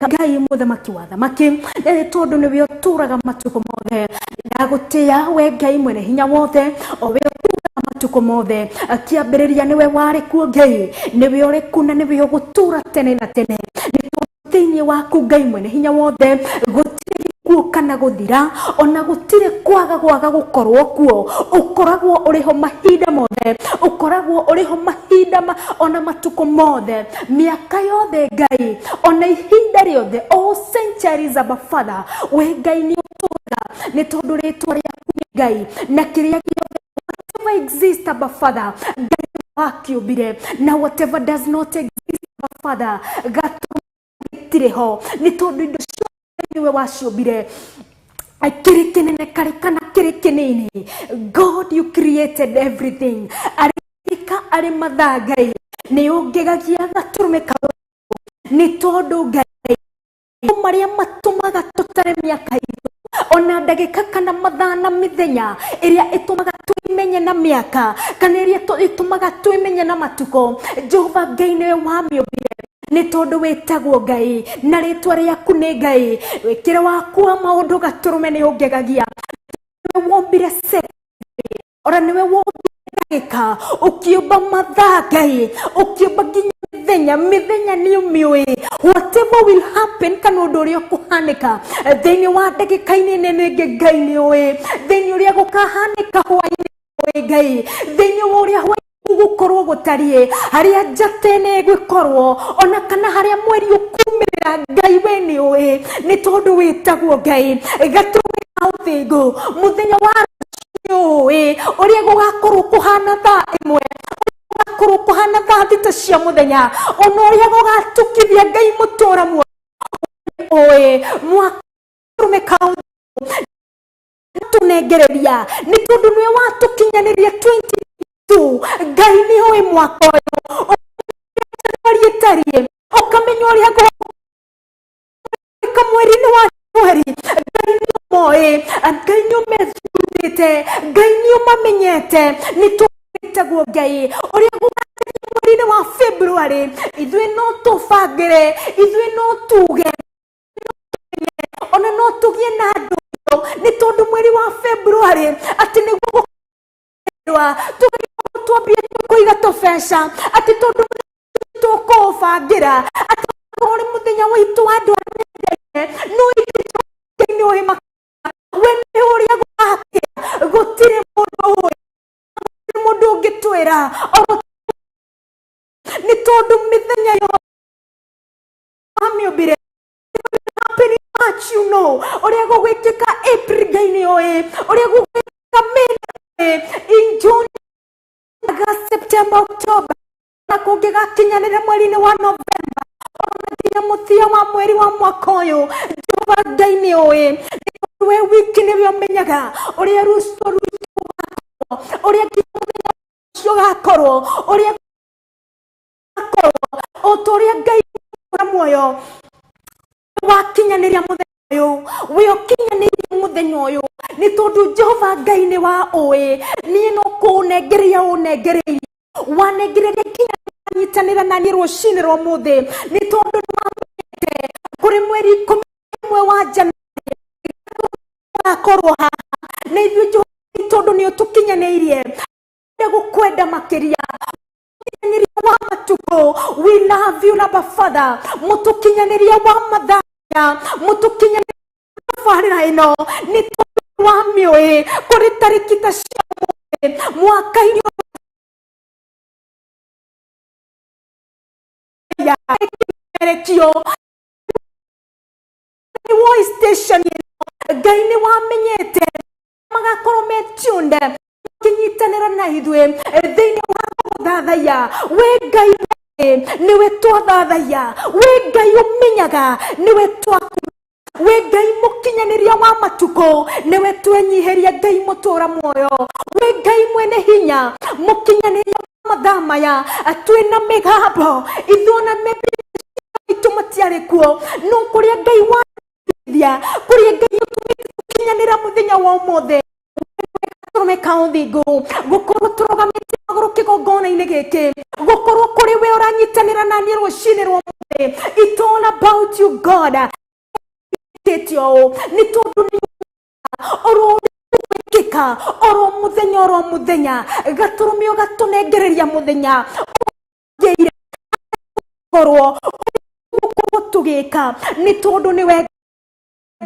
Ngai mũthamaki wa thamaki, nĩ tondũ nĩwe ũtũraga matukũ mothe. Ndagũtĩa we Ngai mwene hinya wothe, o we ũtũraga matukũ mothe. Kĩambĩrĩria nĩwe warĩ kuo Ngai, nĩwe ũrĩ kuo na nĩwe ũgũtũra tene na tene, nĩ tondũ thĩinĩ waku Ngai mwene hinya wothe gũtirĩ gĩkuũ kana gũthira, ona gũtirĩ kwaga gwaga gũkorwo kuo. Ũkoragwo ũrĩ ho mahinda mothe, ũkoragwo ũrĩ ho mahinda ona matukũ mothe, mĩaka yothe Ngai, ona ihinda rĩothe, all centuries. Abba Father, we Ngai nĩ ũtũraga, nĩ tondũ rĩtwa rĩaku nĩ Ngai, na kĩrĩa gĩothe, whatever exists, Abba Father, Ngai wakĩũmbire, na whatever does not exist, Abba Father, gatũrũme gĩtirĩ ho, nĩ tondũ indo ciothe nĩwe waciũmbire, kĩrĩ kĩnene karĩ kana kĩrĩ kĩnini. God, you created everything. Arĩ ndagĩka, arĩ mathaa, Ngai nĩ ũngegagia gatũrũme ka nĩ tondũ Ngai marĩa matũmaga tũtare mĩaka itũ, ona ndagĩka kana mathaa na mĩthenya ĩrĩa ĩtũmaga twĩmenye na mĩaka kana ĩrĩa ĩtũmaga twĩmenye na matukũ, Jehova Ngai nĩwe wamĩũmbire, nĩ tondũ wĩtagwo Ngai na rĩtwa rĩaku nĩ Ngai. Wĩkĩre waku wa maũndũ gatũrũme nĩ ũngegagia. Nĩwe wombire se ona nĩwe wombire ndagĩka, ũkĩũmba mathaa Ngai, ũkĩũmba nginya mĩthenya. Mĩthenya nĩ ũmĩũĩ, whatever will happen kana ũndũ ũrĩa ũkũhanĩka thĩinĩ wa ndagĩka-inĩ nene ĩngĩ, Ngai nĩ ũĩ. Thĩinĩ ũrĩa gũkahanĩka hwaĩ-inĩ ũĩ Ngai, thĩinĩ wa ũrĩa hwaĩ gũgũkorwo gũtariĩ, harĩa njata ĩno ĩgũkorwo, ona kana harĩa mweri ũkumĩrĩra, Ngai we nĩ ũĩ, nĩ tondũ wĩtagwo Ngai gatũrũme ka ũthingu. Mũthenya wa rũciũ ũĩ ũrĩa gũgakorwo kũhana thaa 1, gũgakorwo kũhana thaa 6 cia mũthenya, ona ũrĩa gũgatukithia, Ngai mũtũra muoyo ũĩ. Mwaka gatũrũme ka ũthingu tũnengereria, nĩ tondũ nĩwe watũkinyanĩria 22. Ngai nĩ ũĩ mwaka ũyũ Januari ĩtariĩ, ũkamenya ũrĩa gũka mweri-inĩ wa Januari. Ngai nĩ ũmoĩ, Ngai nĩ ũmethurĩte, Ngai nĩ ũmamenyete, nĩ tũĩtagwo Ngai. Ũrĩa gũgatariĩ mweri-inĩ wa February, ithuĩ no tũbangĩre, ithuĩ no tuge, ona no tũgĩe na andũ, nĩ tondũ mweri wa February atĩ nĩguo gũkorwo tũgĩkorwo twambie kũiga tũbeca, atĩ tondũ tũkũbangĩra atĩ ũrĩ mũthenya witũ wa andũ arĩa mendaine. No ithuĩ Ngai nĩ ũĩ we nĩ ũrĩa gũgakĩa. Gũtirĩ mũndũ ũĩ, gũtirĩ mũndũ ũngĩtwĩra o nĩ tondũ mĩthenya yothe wamĩũmbire. Happen in March, you know ũrĩa gũgwĩkĩka April, Ngai nĩ ũĩ ũrĩa gũgwĩkĩka May, nĩ ũĩ in June, August, September, October, na kũngĩgakinyanĩra mweri-inĩ wa November, ona nginya mũthia wa mweri wa mwaka ũyũ, Jehova Ngai nĩ ũĩ, nĩ tondũ we wiki nĩwe ũmenyaga ũrĩa rũciũ rwitũ rũgakorwo, ũrĩa nginya mũthenya ũcio ũgakorwo, ũrĩa ũgakorwo o ta ũrĩa Ngai wa muoyo wakinyanĩria mũthenya ũyũ, we ũkinyanĩirie mũthenya ũyũ, nĩ tondũ Jehova Ngai nĩ wa ũĩ. Niĩ no kũũnengereria ũnengereirie, wanengereria nginya nyitanĩra na niĩ rũcinĩ rwa ũmũthĩ, nĩ tondũ nĩ wamenyete kũrĩ mweri 11 wa Januari gakorwo haha na ithuĩ. Jehova, tondũ nĩ ũtũkinyanĩirie gũkwenda makĩria, mũtũkinyanĩria wa matukũ, we love you, Abba Father. Mũtũkinyanĩria wa mathaa, mũtũkinyanĩria tabarĩra ĩno, nĩ tondũ wa mĩũĩ kũrĩ tarĩki ta cia ũmũthĩ mwaka-inĩ. Mũmemerekio nĩ woi station ĩno. Ngai nĩ wamenyete magakorwo me tuned makinyitanĩra na ithuĩ thĩinĩ wa gũthathaiya. We Ngai we, nĩwe twathathaiya. We Ngai ũmenyaga, nĩwe twaku. We Ngai mũkinyanĩria wa matukũ, nĩwe twenyihĩria. Ngai mũtũra muoyo, we Ngai mwene hinya, mũkinyanĩria wa mathaa maya, twĩna mĩgambo ithuona itũ matiarĩ kuo, no kũrĩa Ngai wathia, kũrĩa Ngai ũtũmĩte tũkinyanĩra mũthenya wa ũmũthĩ, gatũrũme ka ũthingu, gũkorwo tũrũgamĩte magũrũ kĩgongona-inĩ gĩkĩ, gũkorwo kũrĩ we ũranyitanĩra na niĩ rũcinĩ rwa ũmũthĩ. It's all about you, God. Ĩtĩte ũũ nĩ tondũ nĩ oro gwĩkĩka oro mũthenya, oro mũthenya, gatũrũme ũgatũnengereria mũthenya ũngĩire korwo gũkorwo tũgĩka, nĩ tondũ nĩwe,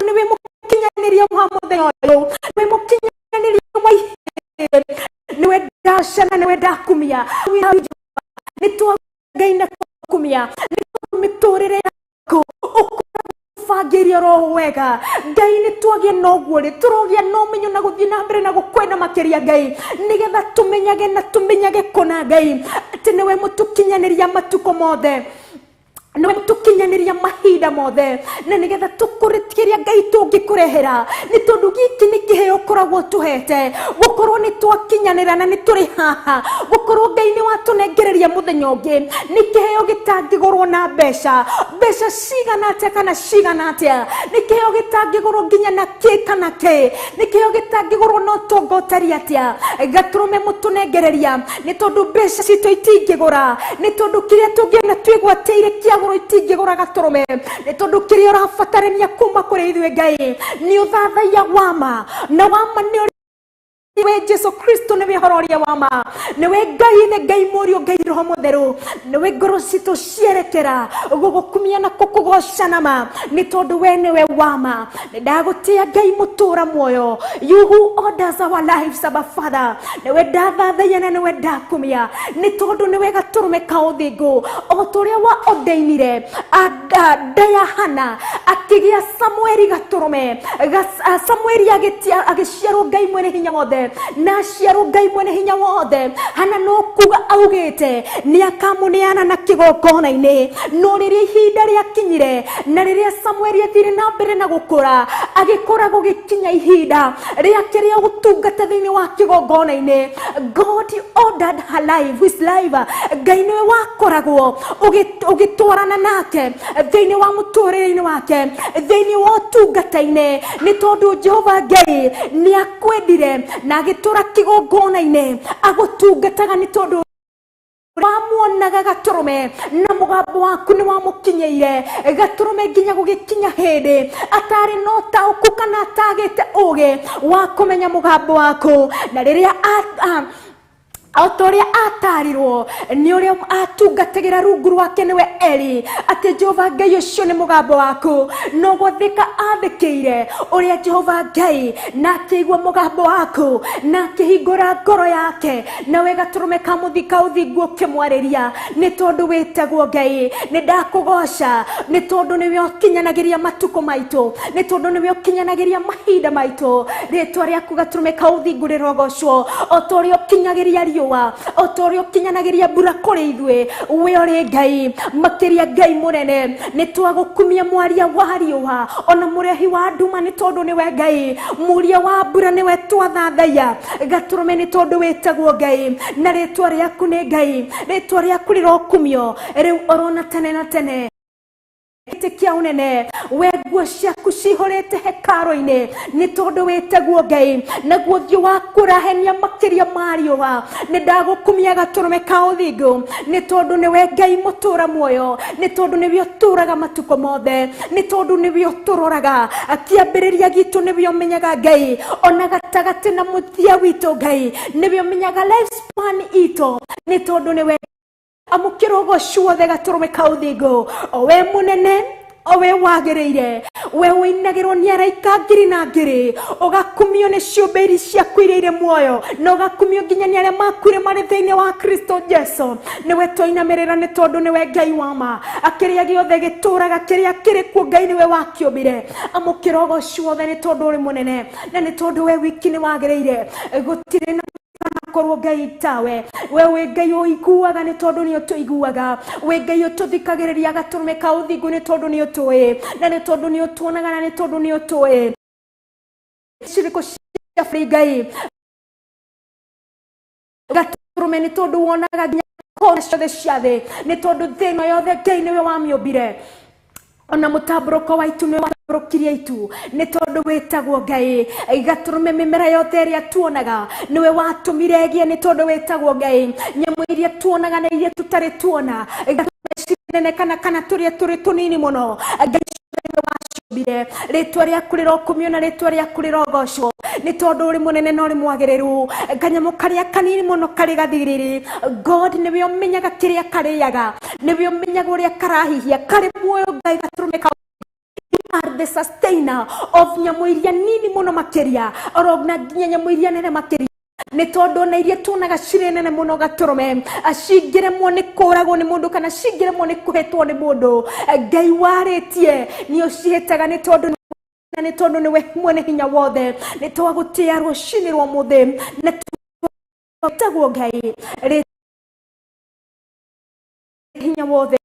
nĩwe mũkinyanĩria wa mũthenya ũyũ, nĩwe mũkinyanĩria wa ihinda, nĩwe ndacana, nĩwe ndakumia. Nĩ twa Ngai na twakumia nĩ tondũ mĩtũrĩre yaku ũkoragwo bangĩire oro wega. Ngai, nĩ twagĩa na ũguo rĩ, tũrogĩa na ũmenyo na gũthiĩ na mbere na gũkwenda makĩria, Ngai, nĩgetha tũmenyage na tũmenyage kũna, Ngai, atĩ nĩwe mũtũkinyanĩria matukũ mothe, nĩwe tũkinyanĩria mahinda mothe, na nĩgetha tũkũre kĩrĩa Ngai tũngĩkũrehera, nĩ tondũ gĩkĩ nĩ kĩheo ũkoragwo tũhete, gũkorwo nĩ twakinyanĩra na nĩ tũrĩ haha, gũkorwo Ngai nĩ watũnengereria mũthenya ũngĩ, nĩ kĩheo gĩtangĩgũrwo na mbeca, mbeca cigana atĩa kana cigana atĩa, nĩ kĩheo gĩtangĩgũrwo nginya na kĩ kana kĩ, nĩ kĩheo gĩtangĩgũrwo na ũtonga ũtariĩ atĩa. Gatũrũme mũtũnengereria, nĩ tondũ mbeca citũ itingĩgũra, nĩ tondũ kĩrĩa tũngĩona twĩgwatĩire kĩagũrũ itingĩgũra gatũrũme, nĩ tondũ kĩrĩa ũrabatarania kuma kũrĩ ithuĩ, Ngai, nĩ ũthathaiya wama na wama, nĩ ũrĩa we Jesu Kristo nĩwe ũhoro ũrĩa wa ma, nĩwe Ngai, nĩ Ngai Mũriũ, Ngai Roho Mũtheru, nĩwe ngoro citũ cierekera gũgũkumia na kũkũgoca na ma, nĩ tondũ we nĩwe wa ma. Nĩ ndagũtĩa, Ngai mũtũra muoyo, you who orders our lives, Abba Father, nĩwe ndathathaiya na nĩwe ndakumia, nĩ tondũ nĩwe gatũrũme ka ũthingu. O ta ũrĩa wa ordainire nda ya Hana akĩgĩa Samueli, gatũrũme Samueli agĩciarwo, Ngai mwene hinya wothe, na aciarwo, Ngai mwene hinya wothe, Hana no kuga augĩte nĩ akamũneana na kĩgongona-inĩ. No rĩrĩa ihinda rĩakinyire na rĩrĩa Samueli athire na mbere na gũkũra, agĩkũra gũgĩkinya ihinda rĩake rĩa gũtungata thĩinĩ wa kĩgongona-inĩ, God ordered her life, his life. Ngai nĩwe wakoragwo ũgĩtwarana nake thĩinĩ wa mũtũrĩre-inĩ wake, thĩinĩ wa ũtungata-inĩ, nĩ tondũ Jehova Ngai nĩ akwendire na agĩtũra kĩgongona-inĩ agũtungataga, nĩ tondũ wamuonaga gatũrũme na mũgambo waku nĩ wamũkinyĩire gatũrũme, nginya gũgĩkinya hĩndĩ atarĩ na ũtaũku kana atagĩte ũgĩ wa kũmenya mũgambo waku. Na rĩrĩa o ta ũrĩa atarirwo nĩ ũrĩa atungatagĩra rungu rwake, nĩwe Eli, atĩ Jehova Ngai ũcio nĩ mũgambo waku, no gwathĩka athĩkĩire ũrĩa Jehova Ngai, na akĩigua mũgambo waku na akĩhingũra ngoro yake, nawe gatũrũme ka mũthika ũthingu ũkĩmwarĩria, nĩ tondũ wĩtagwo Ngai. Nĩ ndakũgoca nĩ tondũ nĩwe ũkinyanagĩria matukũ maitũ, nĩ tondũ nĩwe ũkinyanagĩria mahinda maitũ. Rĩtwa rĩaku gatũrũme ka ũthingu rĩrogocwo. O ta ũrĩa ũkinyagĩria riũa, o ta ũrĩa ũkinyanagĩria mbura kũrĩ ithuĩ, we ũrĩ Ngai makĩria, Ngai mũnene. Nĩ twagũkumia, mwaria wa riũa ona mũrehi wa nduma, nĩ tondũ nĩwe Ngai muria wa mbura, nĩwe twathathaiya gatũrũme, nĩ tondũ wĩtagwo Ngai na rĩtwa rĩaku nĩ Ngai. Rĩtwa rĩaku rĩrokumio rĩu orona tene na tene. Gĩtĩ kĩa ũnene, we nguo ciaku cihũrĩte hekaro-inĩ, nĩ tondũ wĩtagwo Ngai, naguo ũthiũ waku ũrahenia makĩria ma riũa. Nĩ ndagũkumia gatũrũme ka ũthingu, nĩ tondũ nĩwe Ngai mũtũra muoyo, nĩ tondũ nĩwe ũtũraga matukũ mothe, nĩ tondũ nĩwe ũtũroraga kĩambĩrĩria gitũ, nĩwe ũmenyaga, Ngai, ona gatagatĩ na mũthia witũ. Ngai, nĩwe ũmenyaga life span itũ, nĩ tondũ nĩwe. Amũkĩra ũgoci wothe gatũrũme ka ũthingu, o we mũnene. O we wagĩrĩire, we ũinagĩrwo nĩ araika ngiri na ngiri, ũgakumio nĩ ciũmbe iria ciaku iria irĩ muoyo, na ũgakumio nginya nĩ arĩa makuire marĩ thĩinĩ wa Kristo Jesu. Nĩwe twainamĩrĩra nĩ tondũ nĩwe Ngai wa ma. Kĩrĩa gĩothe gĩtũraga, kĩrĩa kĩrĩ kuo, Ngai nĩwe wakĩũmbire. Amũkĩra ũgoci wothe nĩ tondũ ũrĩ mũnene, na nĩ tondũ we wiki nĩ wagĩrĩire. Gũtirĩ na korwo Ngai tawe. We wĩ Ngai ũiguaga nĩ tondũ nĩ ũtũiguaga, wĩ Ngai ũtũthikagĩrĩria gatũrũme ka ũthingu nĩ tondũ nĩ ũtũĩ, na nĩ tondũ nĩ ũtuonaga, na nĩ tondũ nĩ ũtũĩ. Cirĩkũ cia bũrũri Ngai gatũrũme nĩ tondũ wonaga nginya kona ciothe cia thĩ, nĩ tondũ thĩ ĩno yothe Ngai nĩwe wamĩũmbire. Ona mũtambũrũko wa itu nĩ watambũrũkirie itu nĩ tondũ wĩtagwo Ngai. Gatũrũme mĩmera yothe ĩrĩa tuonaga nĩwe watũmire ĩgĩe nĩ tondũ wĩtagwo Ngai. Nyamũ iria tuonaga na iria tũtarĩ tuona, gatũrũme nene kana tũrĩa tũrĩ tũnini mũno, Ngai nĩwe waciũmbire. Rĩtwa rĩaku rĩrokumio na rĩtwa rĩaku rĩrogocwo nĩ tondũ ũrĩ mũnene na ũrĩ mwagĩrĩru. Kanyamũ karĩa kanini mũno karĩ gathiriri, God nĩwe ũmenyaga kĩrĩa karĩaga, nĩwe ũmenyaga ũrĩa karahihia karĩ muoyo. Ngai gatũrũme ka, you are the sustainer of nyamũ iria nini mũno makĩria, oro na nginya nyamũ iria nene makĩria, nĩ tondũ ona iria tuonaga cirĩ nene mũno gatũrũme cingĩremwo nĩ kũragwo nĩ mũndũ kana cingĩremwo nĩ kũhĩtwo nĩ mũndũ, Ngai warĩtie nĩ ũcihĩtaga nĩ tondũ na nĩ tondũ nĩwe mwene hinya wothe. Nĩ twagũtĩa rũcinĩ rwa mũthĩ na twĩtagwo Ngai rĩ hinya wothe.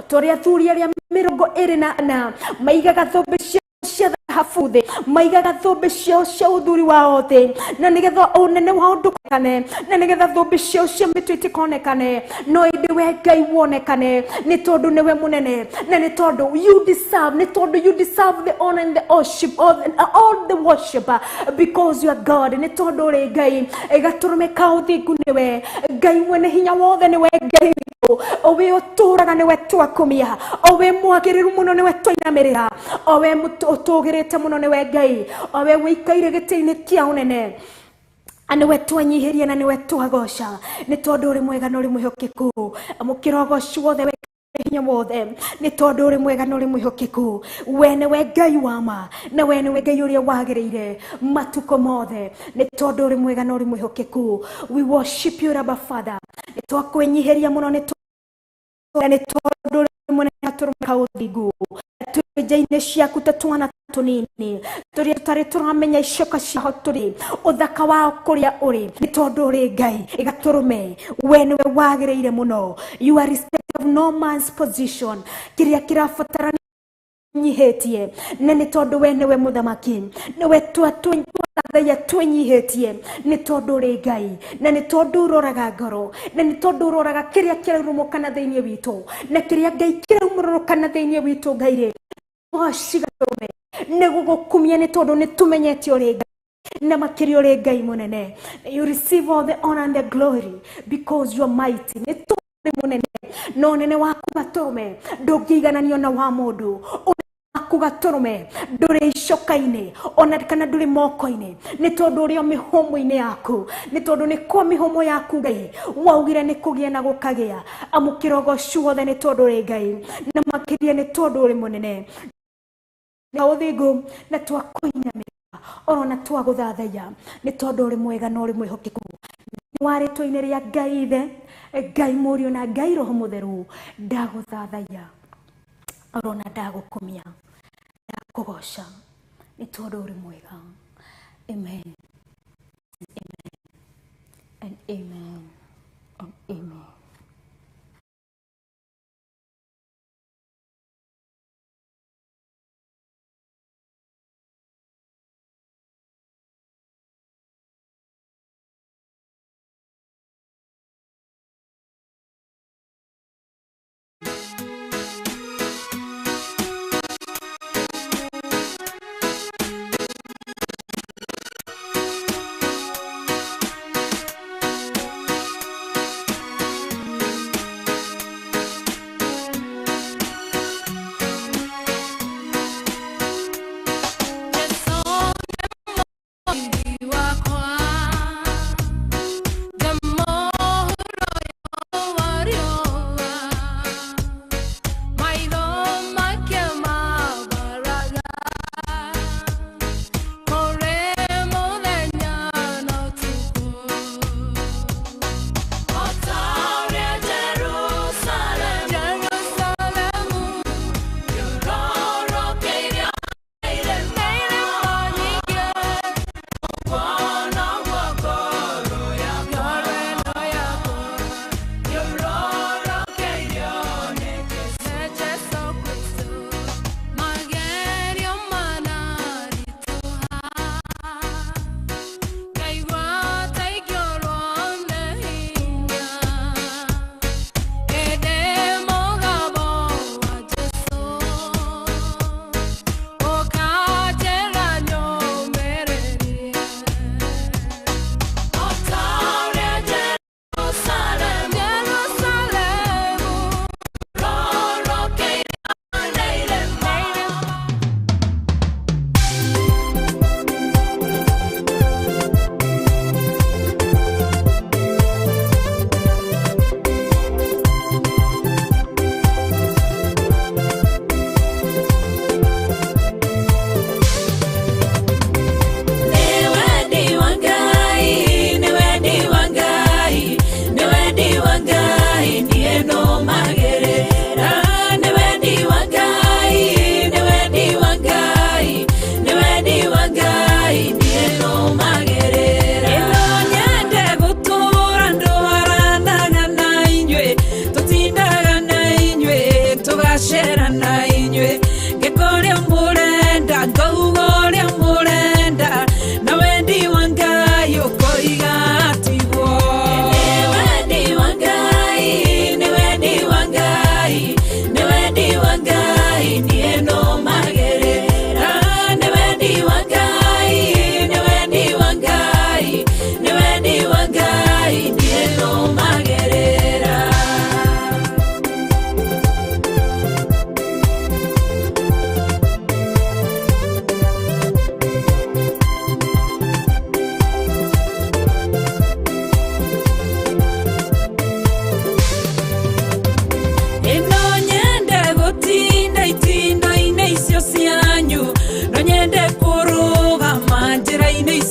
Tũrĩa athuri arĩa 24 maigaga thũmbĩ ciao cia thahabu thĩ, maigaga thũmbĩ ciao cia ũthuri wao thĩ, na nĩgetha ũnene wao ndũkonekane, na nĩgetha thũmbĩ ciao cia mĩtwe itikonekane, no ĩndĩ we Ngai wonekane nĩ tondũ nĩwe mũnene, na nĩ tondũ you deserve, nĩ tondũ you deserve the honor and the worship, all the worship, because you are God, nĩ tondũ ũrĩ Ngai. Gatũrũme ka ũthingu, nĩwe Ngai mwene hinya wothe, nĩwe Ngai witũ o we ũtũraga, nĩwe twakumia, o we mwagĩrĩru mũno, nĩwe twainamĩrĩra, o we ũtũgĩrĩte mũno, nĩwe Ngai, o we wĩikaire gĩtĩ-inĩ kĩa ũnene, nĩwe twanyihĩria na nĩwe twagoca nĩ tondũ ũrĩ mwega na ũrĩ mwĩhokeku. Amũkĩra ũgoci wothe we hinya wothe nĩ tondũ ũrĩ mwega na ũrĩ mwĩhokeku. We nĩwe Ngai wa ma, na we nĩwe Ngai ũrĩa wagĩrĩire matukũ mothe nĩ tondũ ũrĩ mwega na ũrĩ mwĩhokeku. We worship you, Abba Father. Nĩ twakwĩnyihĩria mũno nĩ tondũ ũrĩ mũnene. Tũrũme ka ũthingu, twĩ nja-inĩ ciaku ta twana tũnini tũrĩa tũtarĩ tũramenya icoka ciaho tũrĩ ũthaka wao kũrĩa ũrĩ nĩ tondũ ũrĩ Ngai. Gatũrũme, we nĩwe wagĩrĩire mũno. You are respect of no man's position. Kĩrĩa kĩrabatara nyihĩtie, na nĩ tondũ we nĩwe mũthamaki, nĩwe twathaia twĩnyihĩtie nĩ tondũ ũrĩ Ngai, na nĩ tondũ ũroraga ngoro, na nĩ tondũ ũroraga kĩrĩa kĩraumũrũkana thĩinĩ witũ, na kĩrĩa Ngai kĩraumũrũrũkana thĩinĩ witũ. Ngai rĩ wacigatũrũme nĩ gũgũkumia nĩ tondũ nĩ tũmenyete ũrĩ Ngai, na makĩria ũrĩ Ngai mũnene. You receive all the honor and the glory because you are mighty, nĩ tondũ ũrĩ mũnene, na ũnene waku gatũrũme ndũngĩigananio na wa mũndũ. Waku gatũrũme ndũrĩ icoka-inĩ ona kana ndũrĩ moko-inĩ nĩ tondũ ũrĩ o mĩhũmũ-inĩ yaku, nĩ tondũ nĩ kwa mĩhũmũ yaku Ngai waugire nĩ kũgĩa na gũkagĩa. Amũkĩra ũgoci wothe nĩ tondũ ũrĩ Ngai, na makĩria nĩ tondũ ũrĩ mũnene na ũthingu, na twakũinamĩrĩra oro na twagũthathaiya nĩ tondũ ũrĩ mwega na ũrĩ mwĩhokeku. Wa rĩtwa-inĩ rĩa Ngai Ithe, Ngai Mũriũ na Ngai Roho Mũtheru, ndagũthathaiya oro na ndagũkumia, ndakũgoca nĩ tondũ ũrĩ mwega. Amen, amen and amen and amen.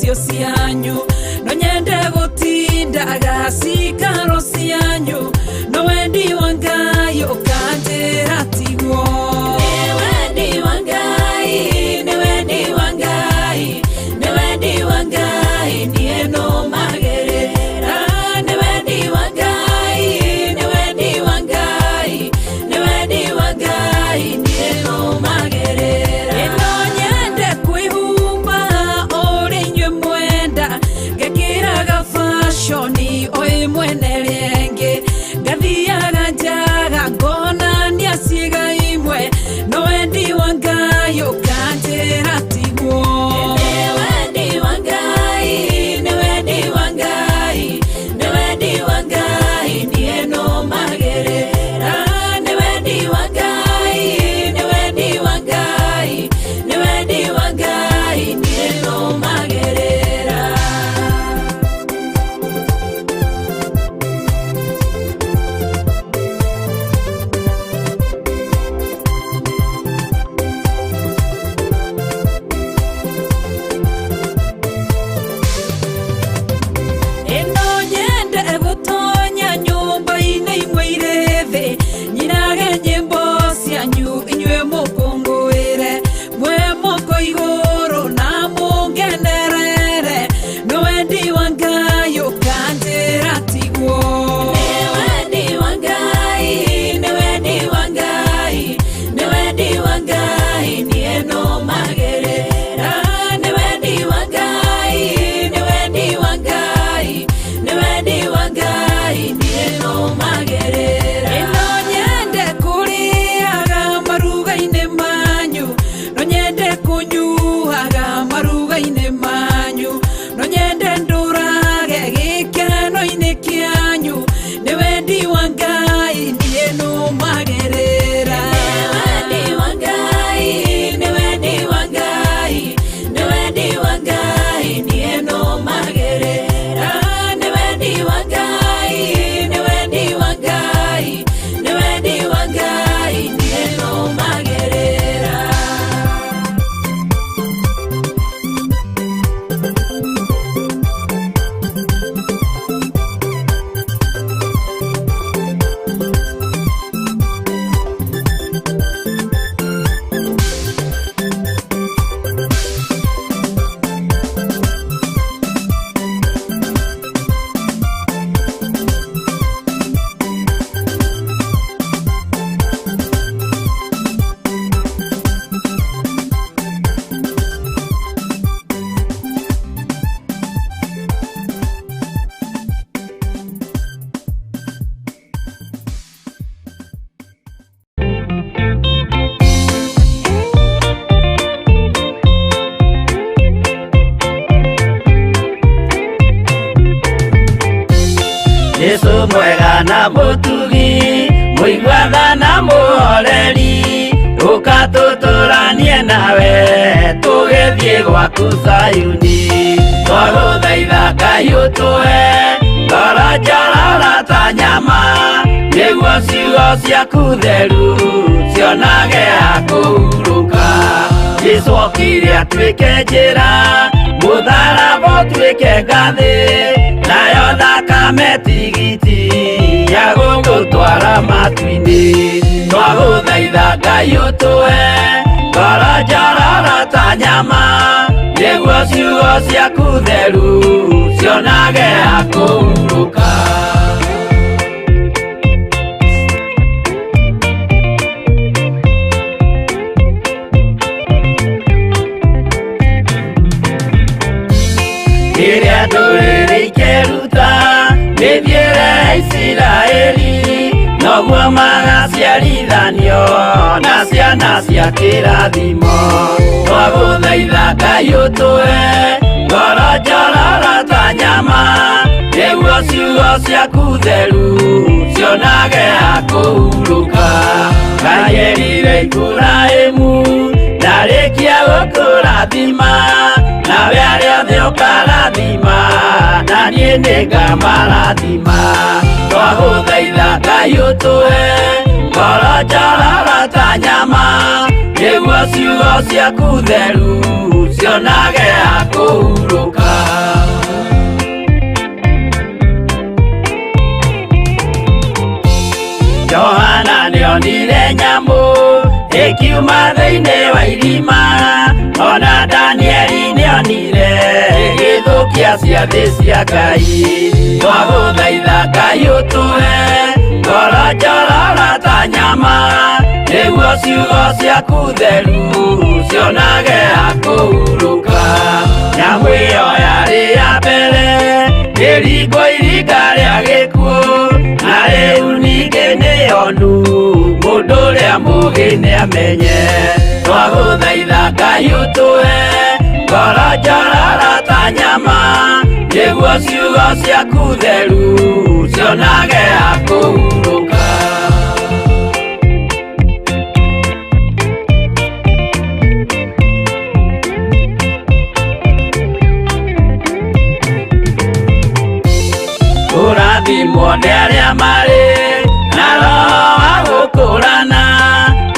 icio cianyu no nyende gũtindaga cikaro cianyu no wendi wa Ngai ũkanjĩra tiguo. Nĩ wendi wa Ngai, nĩ wendi wa Ngai, nĩ wendi wa Ngai niĩ nũmagĩrĩra. Nĩ wendi wa Ngai, nĩ wendi wa Ngai, nĩ wendi wa Ngai niĩ nũmagĩrĩra. Ĩno nyende kwĩhumba ũrĩa inyuĩ mwenda, ngekĩraga fashoni o ĩmwe na ĩrĩa ĩngĩ, ngathiaga njaga ngonania ciĩga imwe, no wendi wa Ngai ũkanjĩra tiguo. Nĩ wendi wa Ngai, nĩ wendi wa Ngai, nĩ wendi wa Ngai niĩ nũmagĩrĩra. Nĩ wendi wa Ngai, nĩ wendi wa Ngai, nĩ wendi wa Ngai niĩ nũmagĩrĩra. Ĩno nyende gũtonya nyũmba-inĩ imwe irĩ thĩ, nyinage nyĩmbo cianyu inyuĩ mũkũngũĩre, mwĩ moko igũrũ na mũngenerere, nĩ wendi wa Ngai ũkanjĩra tiguo. Nĩ wendi wa Ngai, nĩ wendi wa Ngai, nĩ wendi wa Ngai niĩ nũmagĩrĩra. Nĩ wendi wa Ngai, nĩ wendi wa Ngai, nĩ wendi wa Ngai niĩ nũmagĩrĩra. Ĩno nyende kũrĩaga maruga-inĩ manyu, no nyende kũnyuaga maruga-inĩ manyu, no nyende ndũrage gĩkeno-inĩ kĩanyu, nĩ wendi wa Ngai niĩ nũmagĩrĩra. Nĩ wendi wa Ngai, nĩ wendi wa Ngai, nĩ wendi wa Ngai niĩ nũmagĩrĩra. Nĩ wendi wa Ngai, nĩ wendi wa Ngai, nĩ wendi wa Ngai niĩ nũmagĩrĩra. Jesu mwega na mũtugi, mũiguana na mũhoreri, ũka tũtũranie nawe tũgĩthiĩ gwaku Zayuni. Twagũthaitha Ngai ũtũhe ngoro njororo ta nyama, nĩguo ciugo ciaku theru cionage ha kũhurũka. Jesu okire atuĩke njĩra, mũtharaba ũtuĩke ngathĩ, nayo thakame tigiti ya gũgũtwara matu-inĩ. Twagũthaitha Ngai ũtũhe ngoro njororo ta nyama, nĩguo ciugo ciaku theru cionage ha kũhurũka. Rĩrĩa ndũrĩrĩ ikeruta mĩthiĩre ya Isiraeli, noguo magaciarithanio na ciana cia kĩrathimo. Twagũthaitha Ngai ũtũhe ngoro njororo ta nyama, nĩguo ciugo ciaku theru cionage ha kũhurũka. Ngai erire Iburahĩmu ndarĩkia gũkũrathima, nawe arĩa othe ũkarathima, na niĩ nĩngamarathima. Twagũthaitha Ngai ũtũhe ngoro njororo ta nyama, nĩguo ciugo ciaku theru cionage ha kũhurũka. nyamũ ĩkiuma thĩinĩ wa irima ona Danieli nĩonire ĩgĩthũkia ciathĩ cia Ngai twagũthaitha Ngai ũtũhe ngoro njororo ta nyama nĩguo ciugo ciaku theru cionage ha kũhurũka nyamũ ĩyo yarĩ ya mbere ĩringwo iringa rĩa gĩkuũ na rĩu ningĩ nĩyonu mũndũ ũrĩa mũũgĩ nĩamenye twagũthaitha Ngai ũtũhe ngoro njororo ta nyama nĩguo ciugo ciaku theru cionage ha kũhurũka. Kũrathimwo nĩ arĩa marĩ na roho wa gũkũrana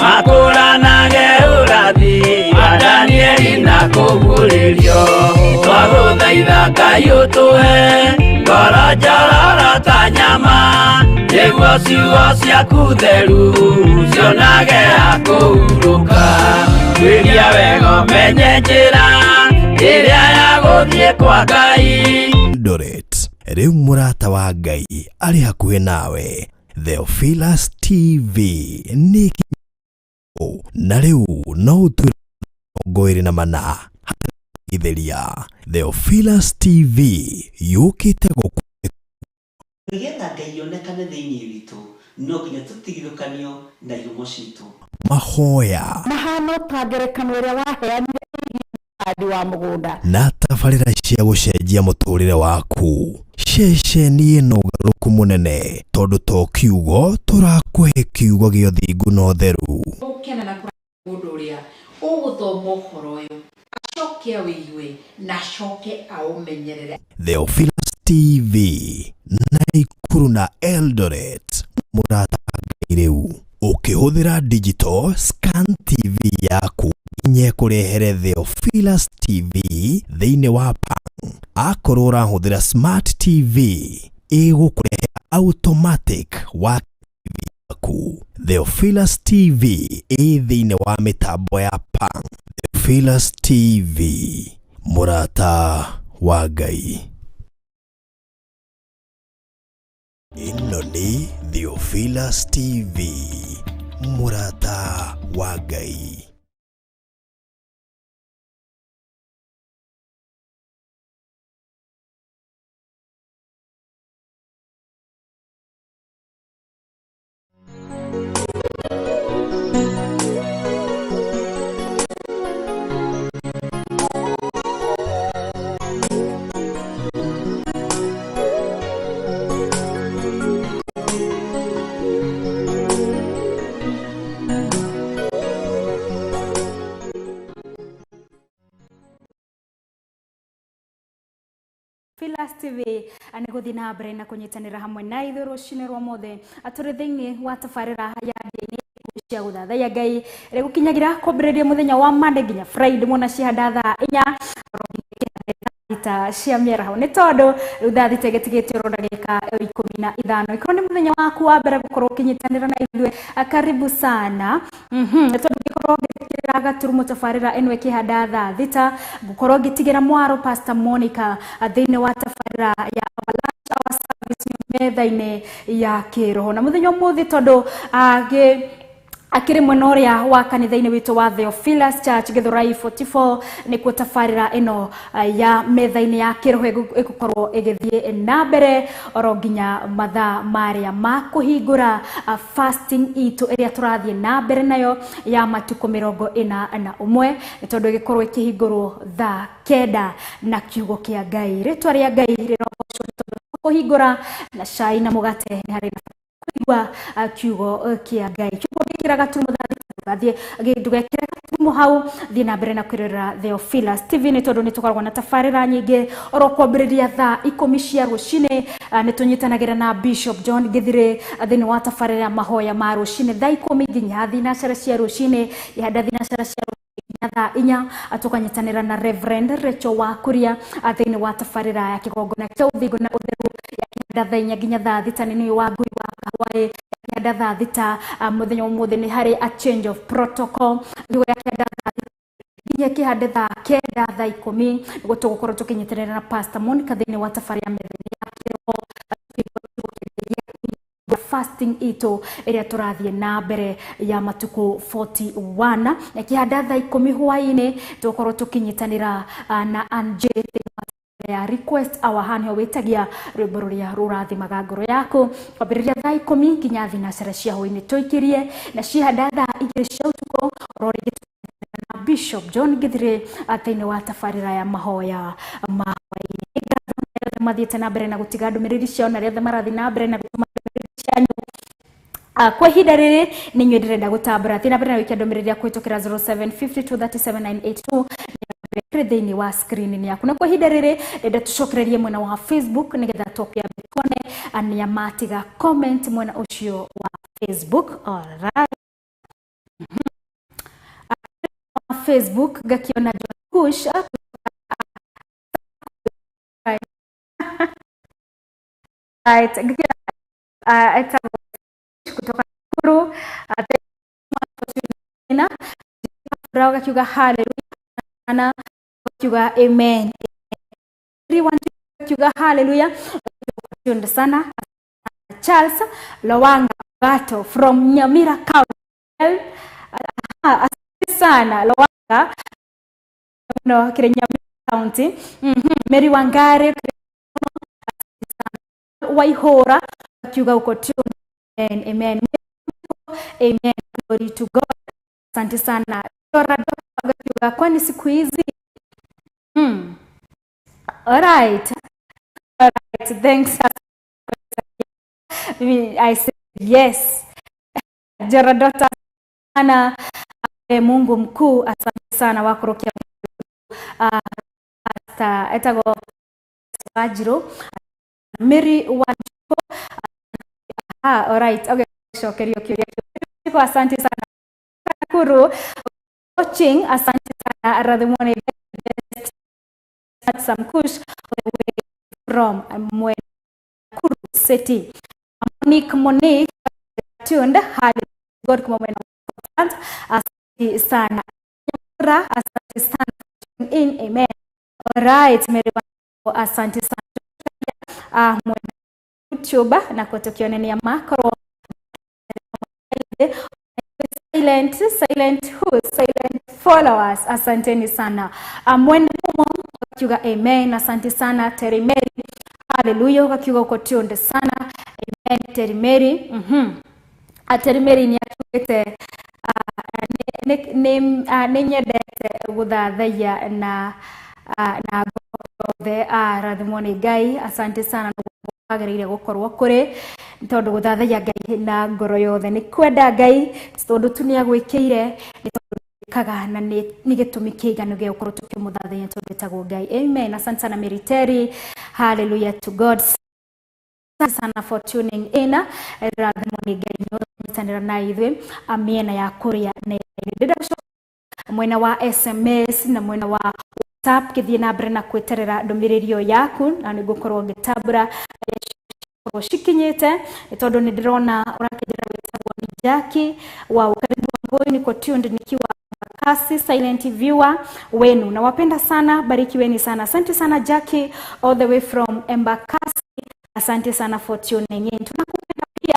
makũranage ũrathi wa Danieli na kũguũrĩrio twagũthaitha Ngai ũtũhe ngoro njororo ta nyama nĩguo ciugo ciaku theru cionage ha kũhurũka tuĩria wega ũmenye njĩra ĩrĩa ya gũthiĩ kwa Ngai. Eldoret rĩu mũrata wa Ngai arĩ hakuhĩ nawe. Theophilus TV nĩ na rĩu no ũtuĩre 24 hatarĩ kũigithĩria. Theophilus TV yũkĩte gũkũ Nĩgetha Ngai onekane thĩinĩ witũ no nginya tũtigithũkanio na ihumo citũ. Mahoya mahano ta ngerekano ĩrĩa waheanire ĩgiĩ mũhandi wa mũgũnda na tabarĩra cia gũcenjia mũtũrĩre waku. Ceceni ĩno ũgarũrũku mũnene tondũ to kiugo tũrakũhe kiugo gĩa ũthingu na ũtheru. Gũkena na mũndũ ũrĩa ũgũthoma ũhoro ũyũ acoke awĩigue na acoke aũmenyerere. Theophilus TV Naikuru na Eldoret mũrata wa Ngai rĩu ũkĩhũthĩra digital scan TV yaku nginya ĩkũrehere Theophilus TV thĩinĩ wa Pang. Akorwo ũrahũthĩra smart TV ĩgũkũrehera automatic wa TV yaku. Theophilus TV ĩ thĩinĩ wa mĩtambo ya Pang. Theophilus TV mũrata wa Ngai. Ĩno nĩ Theophilus TV mũrata wa Ngai. Philas TV nĩ gũthiĩ na mbere na kũnyitanĩra hamwe na ithuĩ rũcinĩ rwa mothe tũrĩ thĩinĩ wa tabarĩra ya ndini cia gũthathaiya Ngai ĩrĩa gũkinyagira kwambĩrĩria mũthenya wa Monday nginya Friday mwona cihanda thaa 4 thita cia mĩaraho nĩ tondũ rĩu thaa thita ĩgĩtigĩtie oro ndagĩka 15. Ikorwo nĩ mũthenya waku wa mbere gũkorwo ũkĩnyitanĩra na ithuĩ, karibu sana. Tondũ ngĩkorwo ngĩtigĩra gaturumo tabarĩra ĩno ĩkĩhanda thaa thita ngũkorwo ngĩtigĩra mwaro Pastor Monica thĩinĩ wa tabarĩra ya Our Lunch Hour Service metha-inĩ ya kĩroho. Na mũthenya ũmũthĩ tondũ akĩrĩ mwena ũrĩa wa kanitha-inĩ witũ wa Theophilus Church Githurai 44 nĩkuo tabarĩra ĩno ya metha-inĩ ya kĩroho ĩgũkorwo ĩgĩthiĩ na mbere oro nginya mathaa marĩa ma kũhingũra fasting itũ ĩrĩa tũrathiĩ na mbere nayo ya matukũ 41 nĩ tondũ ĩgĩkorwo ĩkĩhingũrwo thaa 9 na kiugo kĩa Ngai. Rĩtwa rĩa Ngai rĩrogocwo nĩ tondũ kũhingũra na cai na mũgate nĩ harĩ na kũigua kiugo kĩa Ngai. Kiugo gĩkĩra gaturumo thaa thita ndũgekĩre gaturumo hau, thiĩ na mbere na kwĩrorera Theophilus TV nĩ tondũ nĩ tũkoragwo na tabarĩra nyingĩ oro kwambĩrĩria thaa 10 cia rũcinĩ. Nĩ tũnyitanagĩra na Bishop John Githire thĩinĩ wa tabarĩra ya mahoya ma rũcinĩ thaa 10 nginya thinacara cia rũcinĩ ihanda thinacara cia nginya thaa 4 tũkanyitanĩra na Reverend Rachel wa Kuria thĩinĩ wa tabarĩra ya kĩgongona kĩa ũthingu na ũtheru ya kĩhanda thaa 4 nginya thaa 6 nĩ wa ngui wa kahwaĩ kĩanda thaa 6 mũthenya ũmũthĩ nĩ harĩ a change of protocol. Kiugo gĩa kĩanda thaa nginya kĩhande thaa 9 thaa 10 nĩguo tũgũkorwo tũkĩnyitanĩra na Pastor Monica thĩinĩ wa tabarĩra ya methani ya kĩroho fasting ito ĩrĩa tũrathiĩ na mbere ya matukũ 41 na kĩhanda thaa 10 hwaĩ-inĩ tũgũkorwo tũkĩnyitanĩra na Ann J ya request our hand ho wĩtagia rwĩmbo rũrĩa rũrathimaga ngoro yaku kwambĩrĩria thaa 10 nginya thinacara cia hwaĩ-inĩ tũikĩrie na cihanda thaa 2 cia ũtukũ oro rĩngĩ na Bishop John Githire thĩinĩ wa tabarĩra ya mahoya ma hwaĩ-inĩ. Nĩ mathiĩte na mbere na gũtiga ndũmĩrĩri ciao na arĩa othe marathiĩ na mbere na gũtũma ndũmĩrĩri cianyu. Kwa ihinda rĩrĩ nĩ inyuĩ ndĩrenda gũtambũra thiĩ na mbere na gũikia ndũmĩrĩri ya kũhĩtũkĩra 0752379882 kĩrĩ thĩinĩ wa screen yaku. Na kwa ihinda rĩrĩ ndĩrenda tũcokererie mwena wa Facebook nĩgetha tũkĩambe tuone nĩa matiga comment mwena ũcio wa Facebook. Alright. Facebook ngakiona John Kush right, ngakiona etagwo kutoka Nakuru na gakiuga hallelujah na gakiuga amen. Gakiuga hallelujah sana. Charles Lawanga Gato from Nyamira County. Asante sana Lawanga no kire Nyamira County. Mary Wangari Waihora gakiuga uko tune. Amen, amen, amen. Glory to God. Asante sana. Dora gakiuga kwani siku hizi. All right. All right. Thanks. I say yes. Joradota sana. Mungu mkuu, asante sana wakorokia Pastor etago Wajiro Mary Wanjiko. All right. Okay. Shokerio kiuria kiu. Asante sana. Nakuru watching. Asante sana. Radhimone Samkush from Nakuru City. Monique Monique tuned. Hallelujah. God kuma mwena. Asante sana. Asante sana. In amen. All right. Mary, asante sana. Mwena YouTube na kutokionenia makoro silent silent who silent followers. Asanteni sana. Mwende mumo akiuga amen. Asante sana Terry Mary. Hallelujah akiuga uko tuned sana. Amen Terry Mary. Terry Mary ni akiugite nĩ nyendete gũthathaiya na na ngoro yothe. Rathimwo nĩ Ngai. Asante sana wagĩrĩire gũkorwo kũrĩ tondũ gũthathaiya Ngai na ngoro yothe nĩ kwenda Ngai tondũ tu nĩ agwĩkĩire nĩ tondũ kaga na nĩ gĩtũmi kĩiganu gĩa gũkorwo tũkĩmũthathaiya tondũ etagwo Ngai. Amen. Asante sana Mary Terry. Hallelujah to God. Asante sana for tuning in. Rathimwo nĩ Ngai nyitanĩra na ithuĩ mĩena ya kũrĩa nenda-inĩ. Ndĩrenda gũcoka mwena wa SMS na mwena wa WhatsApp gĩthiĩ na mbere na kweterera ndũmĩrĩri ĩyo yaku na nĩ ngũkorwo ngĩtambũra cikinyĩte tondũ nĩ ndĩrona ũrakĩnjĩra wĩtagwo ni Jackie wa karibu Wangoi, niko tuned nikiwa Kasi, silent viewer wenu, nawapenda sana, barikiweni sana. Asante sana Jackie all the way from Embakasi. Asante sana for tuning in. Tunakupenda pia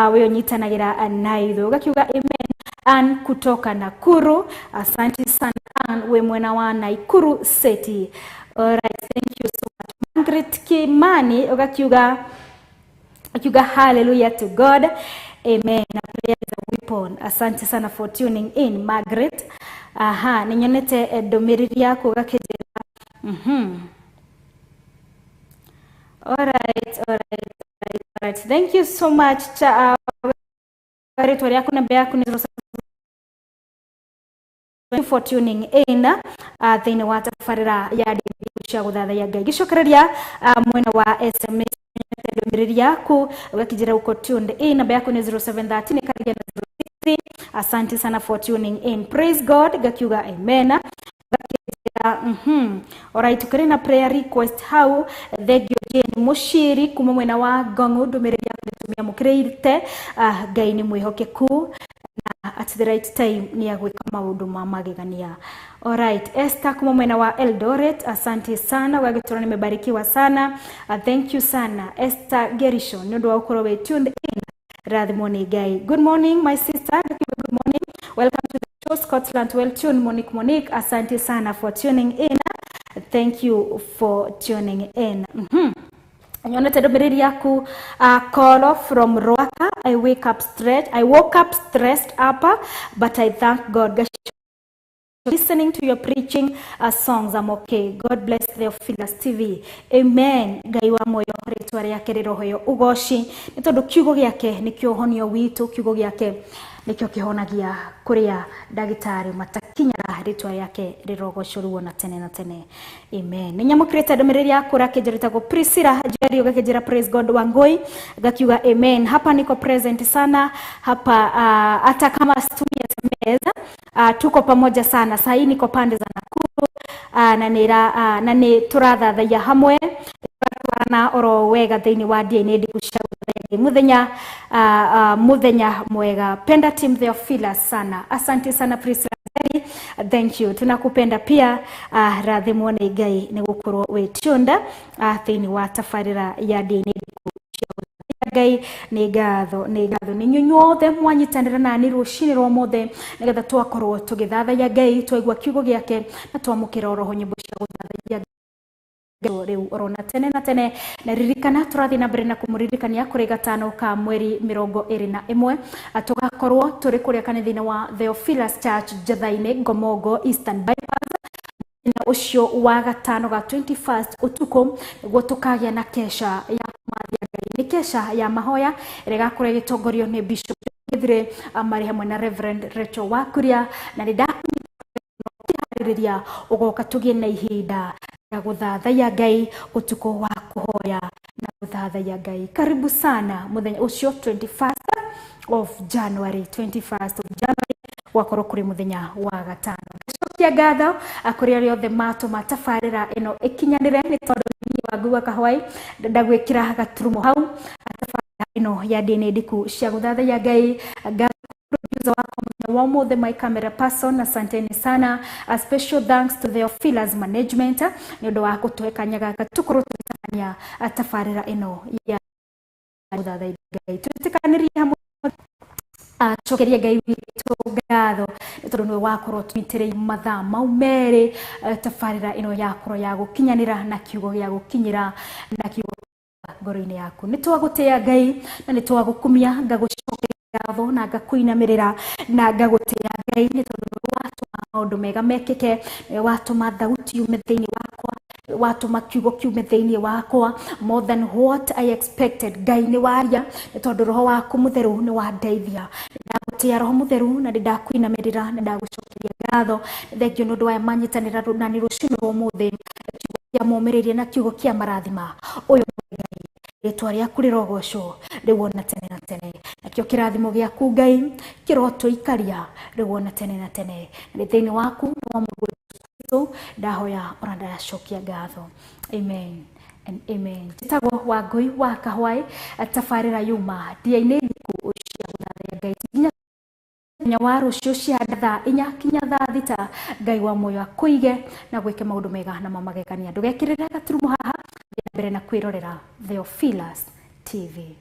wewe nyitanagĩra na ithuĩ ũgakiuga amen. Ann kutoka Nakuru. Asante sana Ann, we mwena wa Nakuru City. All right, thank you so much. Margaret Kimani ugakiuga hallelujah to God. Amen. Prayer is a weapon. Asante sana for tuning in Margaret. Aha, ninyonete ndũmĩrĩri yaku ũgakĩnjĩra. All right, all right, all right, all right. Thank you so much. Rĩtwa rĩaku namba yaku nĩ for tuning in thĩinĩ wa tabarĩra ya cia gũthathaiya Ngai. Gĩcokereria mwena wa SMS ndũmĩrĩri yaku ũgakĩnjĩra uko tuned in, namba yaku nĩ 0713 ĩkarĩgia na 060. Asante sana for tuning in. Praise God gakiuga amen. Alright, tukiri na prayer request hau. Thank you Jane Mushiri kuma mwena wa Ngong'u, ndũmĩrĩri yaku nĩtumia Nyamũkĩrĩte Ngai nĩ mwĩhokeku na at the right time nĩ agwĩka maũndũ ma magegania. Alright, Esther kuma mwena wa Eldoret, asante sana ũgagĩtũra nimebarikiwa sana. Thank you sana Esther Gerishon nĩ ũndũ wa gũkorwo wĩ tuned in. Rathimwo nĩ Ngai. Good morning my sister. Good morning. Welcome to the show Scotland. Well tuned Monique. Monique, asante sana for tuning in. Thank you for tuning in. Nyonete ndũmĩrĩri yaku Kolo from Ruaka. I wake up stressed. I woke up stressed up, but I thank God. Listening to your preaching songs, I'm okay. God bless Theophilus TV. Amen. Ngai wa moyo rĩtwa rĩake rĩroheo ũgoci nĩ tondũ kiugo gĩake nĩkĩo ũhonio witũ, kiugo gĩake nĩkĩo kĩhonagia kũrĩa ndagĩtarĩ matakinyaga, rĩtwa rĩake rĩrogocwo rĩu na tene na tene. Amen. Nĩ nyamũkĩrĩte ndũmĩrĩri yaku ũrakĩnjĩra ĩtagwo Priscilla Njeri, ũgakĩnjĩra praise God Wangui, ngakiuga amen. Hapa niko present sana hapa, hata kama situmia SMS, tuko pamoja sana. Saa hii niko pande za Nakuru, na nĩ na nĩ tũrathathaia hamwe na oro wega thĩinĩ wa DNA ndiku cia gũthathaiya muthenya muthenya mwega. Penda team Theophilus sana. Asante sana Priscilla Njeri. Thank you. Tunakupenda pia. Rathimwo nĩ Ngai nĩ gũkorwo wĩ tuned thĩinĩ wa tabarĩra ya DNA ndiku cia gũthathaiya Ngai. Nĩ ngatho, nĩ ngatho nĩ inyuĩ inyuothe mwanyitanĩra nani rũcinĩ rwa ũmũthĩ nĩgetha twakorwo tũgĩthathaiya Ngai, twaigua kiugo gĩake na twamũkĩra oroho nyĩmbo cia gũthathaiya rĩu orona tene na tene. Na ririkana tũrathiĩ na mbere na kũmũririkania kũrĩ gatano ka mweri 21 tũgakorwo tũrĩ kũrĩa kanitha-inĩ wa Theophilus Church Njatha-inĩ Ngomongo Eastern Bypass na ũcio wa gatano ga 21st ũtukũ nĩguo tũkagĩa na kesha ya kũmathia Ngai. Nĩ kesha ya mahoya ĩrĩa ĩgakorwo ĩgĩtongorio nĩ Bishop Githire marĩ hamwe na Reverend Rachel Wakuria, na nĩ ndakũharĩrĩria ũgoka tũgĩe na ihinda ya gũthathaiya Ngai ũtukũ wa kũhoya na gũthathaiya Ngai. Karibu sana mũthenya ũcio 21st of January, 21st of January gwakorwo kũrĩ mũthenya wa gatano. Ngacokia ngatho kũrĩ arĩa othe matũma tabarĩra ĩno ĩkinyanĩre nĩ tondũ niĩ Wangui wa Kahwai ndagwĩkĩra gaturumo hau tabarĩra ĩno ya DNA ndiku cia gũthathaiya Ngai. Ngatho producer wakwa mũthenya wa ũmũthĩ, my camera person, asanteni sana. A special thanks to Theophilus management nĩ ũndũ wa gũtũhe kanya gaka tũkorwo tũgĩtabania tabarĩra ĩno ya gũthathaiya Ngai. Twĩtĩkanĩrie hamwe cokeria Ngai witũ ngatho nĩ tondũ nĩwe wakorwo tũnyitĩrĩire mathaa mau merĩ tabarĩra ĩno yakorwo ya gũkinyanĩra na kiugo gĩa gũkinyĩra na kiugo ngoro-inĩ yaku. Nĩ twagũtĩĩa Ngai na nĩ twagũkumia, ngagũcokeria ngatho na ngakũinamĩrĩra na ngagũtĩĩa Ngai nĩ tondũ nĩwe watũma maũndũ mega mekĩke, nĩwe watũma thauti yume thĩinĩ wakwa, watũma kiugo kiume thĩinĩ wakwa more than what I expected. Ngai nĩ waria nĩ tondũ roho waku mũtheru nĩ wandeithia. Ndagũtĩĩa roho mũtheru na nĩ ndakũinamĩrĩra na ndagũcokeria ngatho. Thengiũ nĩ ũndũ wa manyitanĩra nani rũcinĩ rwa ũmũthĩ, kiugo kĩa momĩrĩria na kiugo kĩa marathima. Ũyũ nĩwe Ngai, rĩtwa rĩaku rĩrogocwo rĩu ona tene na tene, nakĩo kĩrathimo gĩaku Ngai kĩrotũikaria rĩu ona tene na tene. Na nĩ thĩinĩ waku na wa Mũrũ Jesũ Kristo ndahoya ona ndacokia ngatho. Amen and amen. Njĩtagwo Wangui wa Kahwai, tabarĩra yuma ndia-inĩ ndiku cia gũthathaiya Ngai nginya mũthenya wa rũciũ cia thaa 4 kinya thaa 6. Ngai wa muoyo akũige na gwĩke maũndũ mega na mamagegania. Ndũgekĩrĩre gaturumo haha, thiĩ na mbere na kwĩrorera Theophilus TV.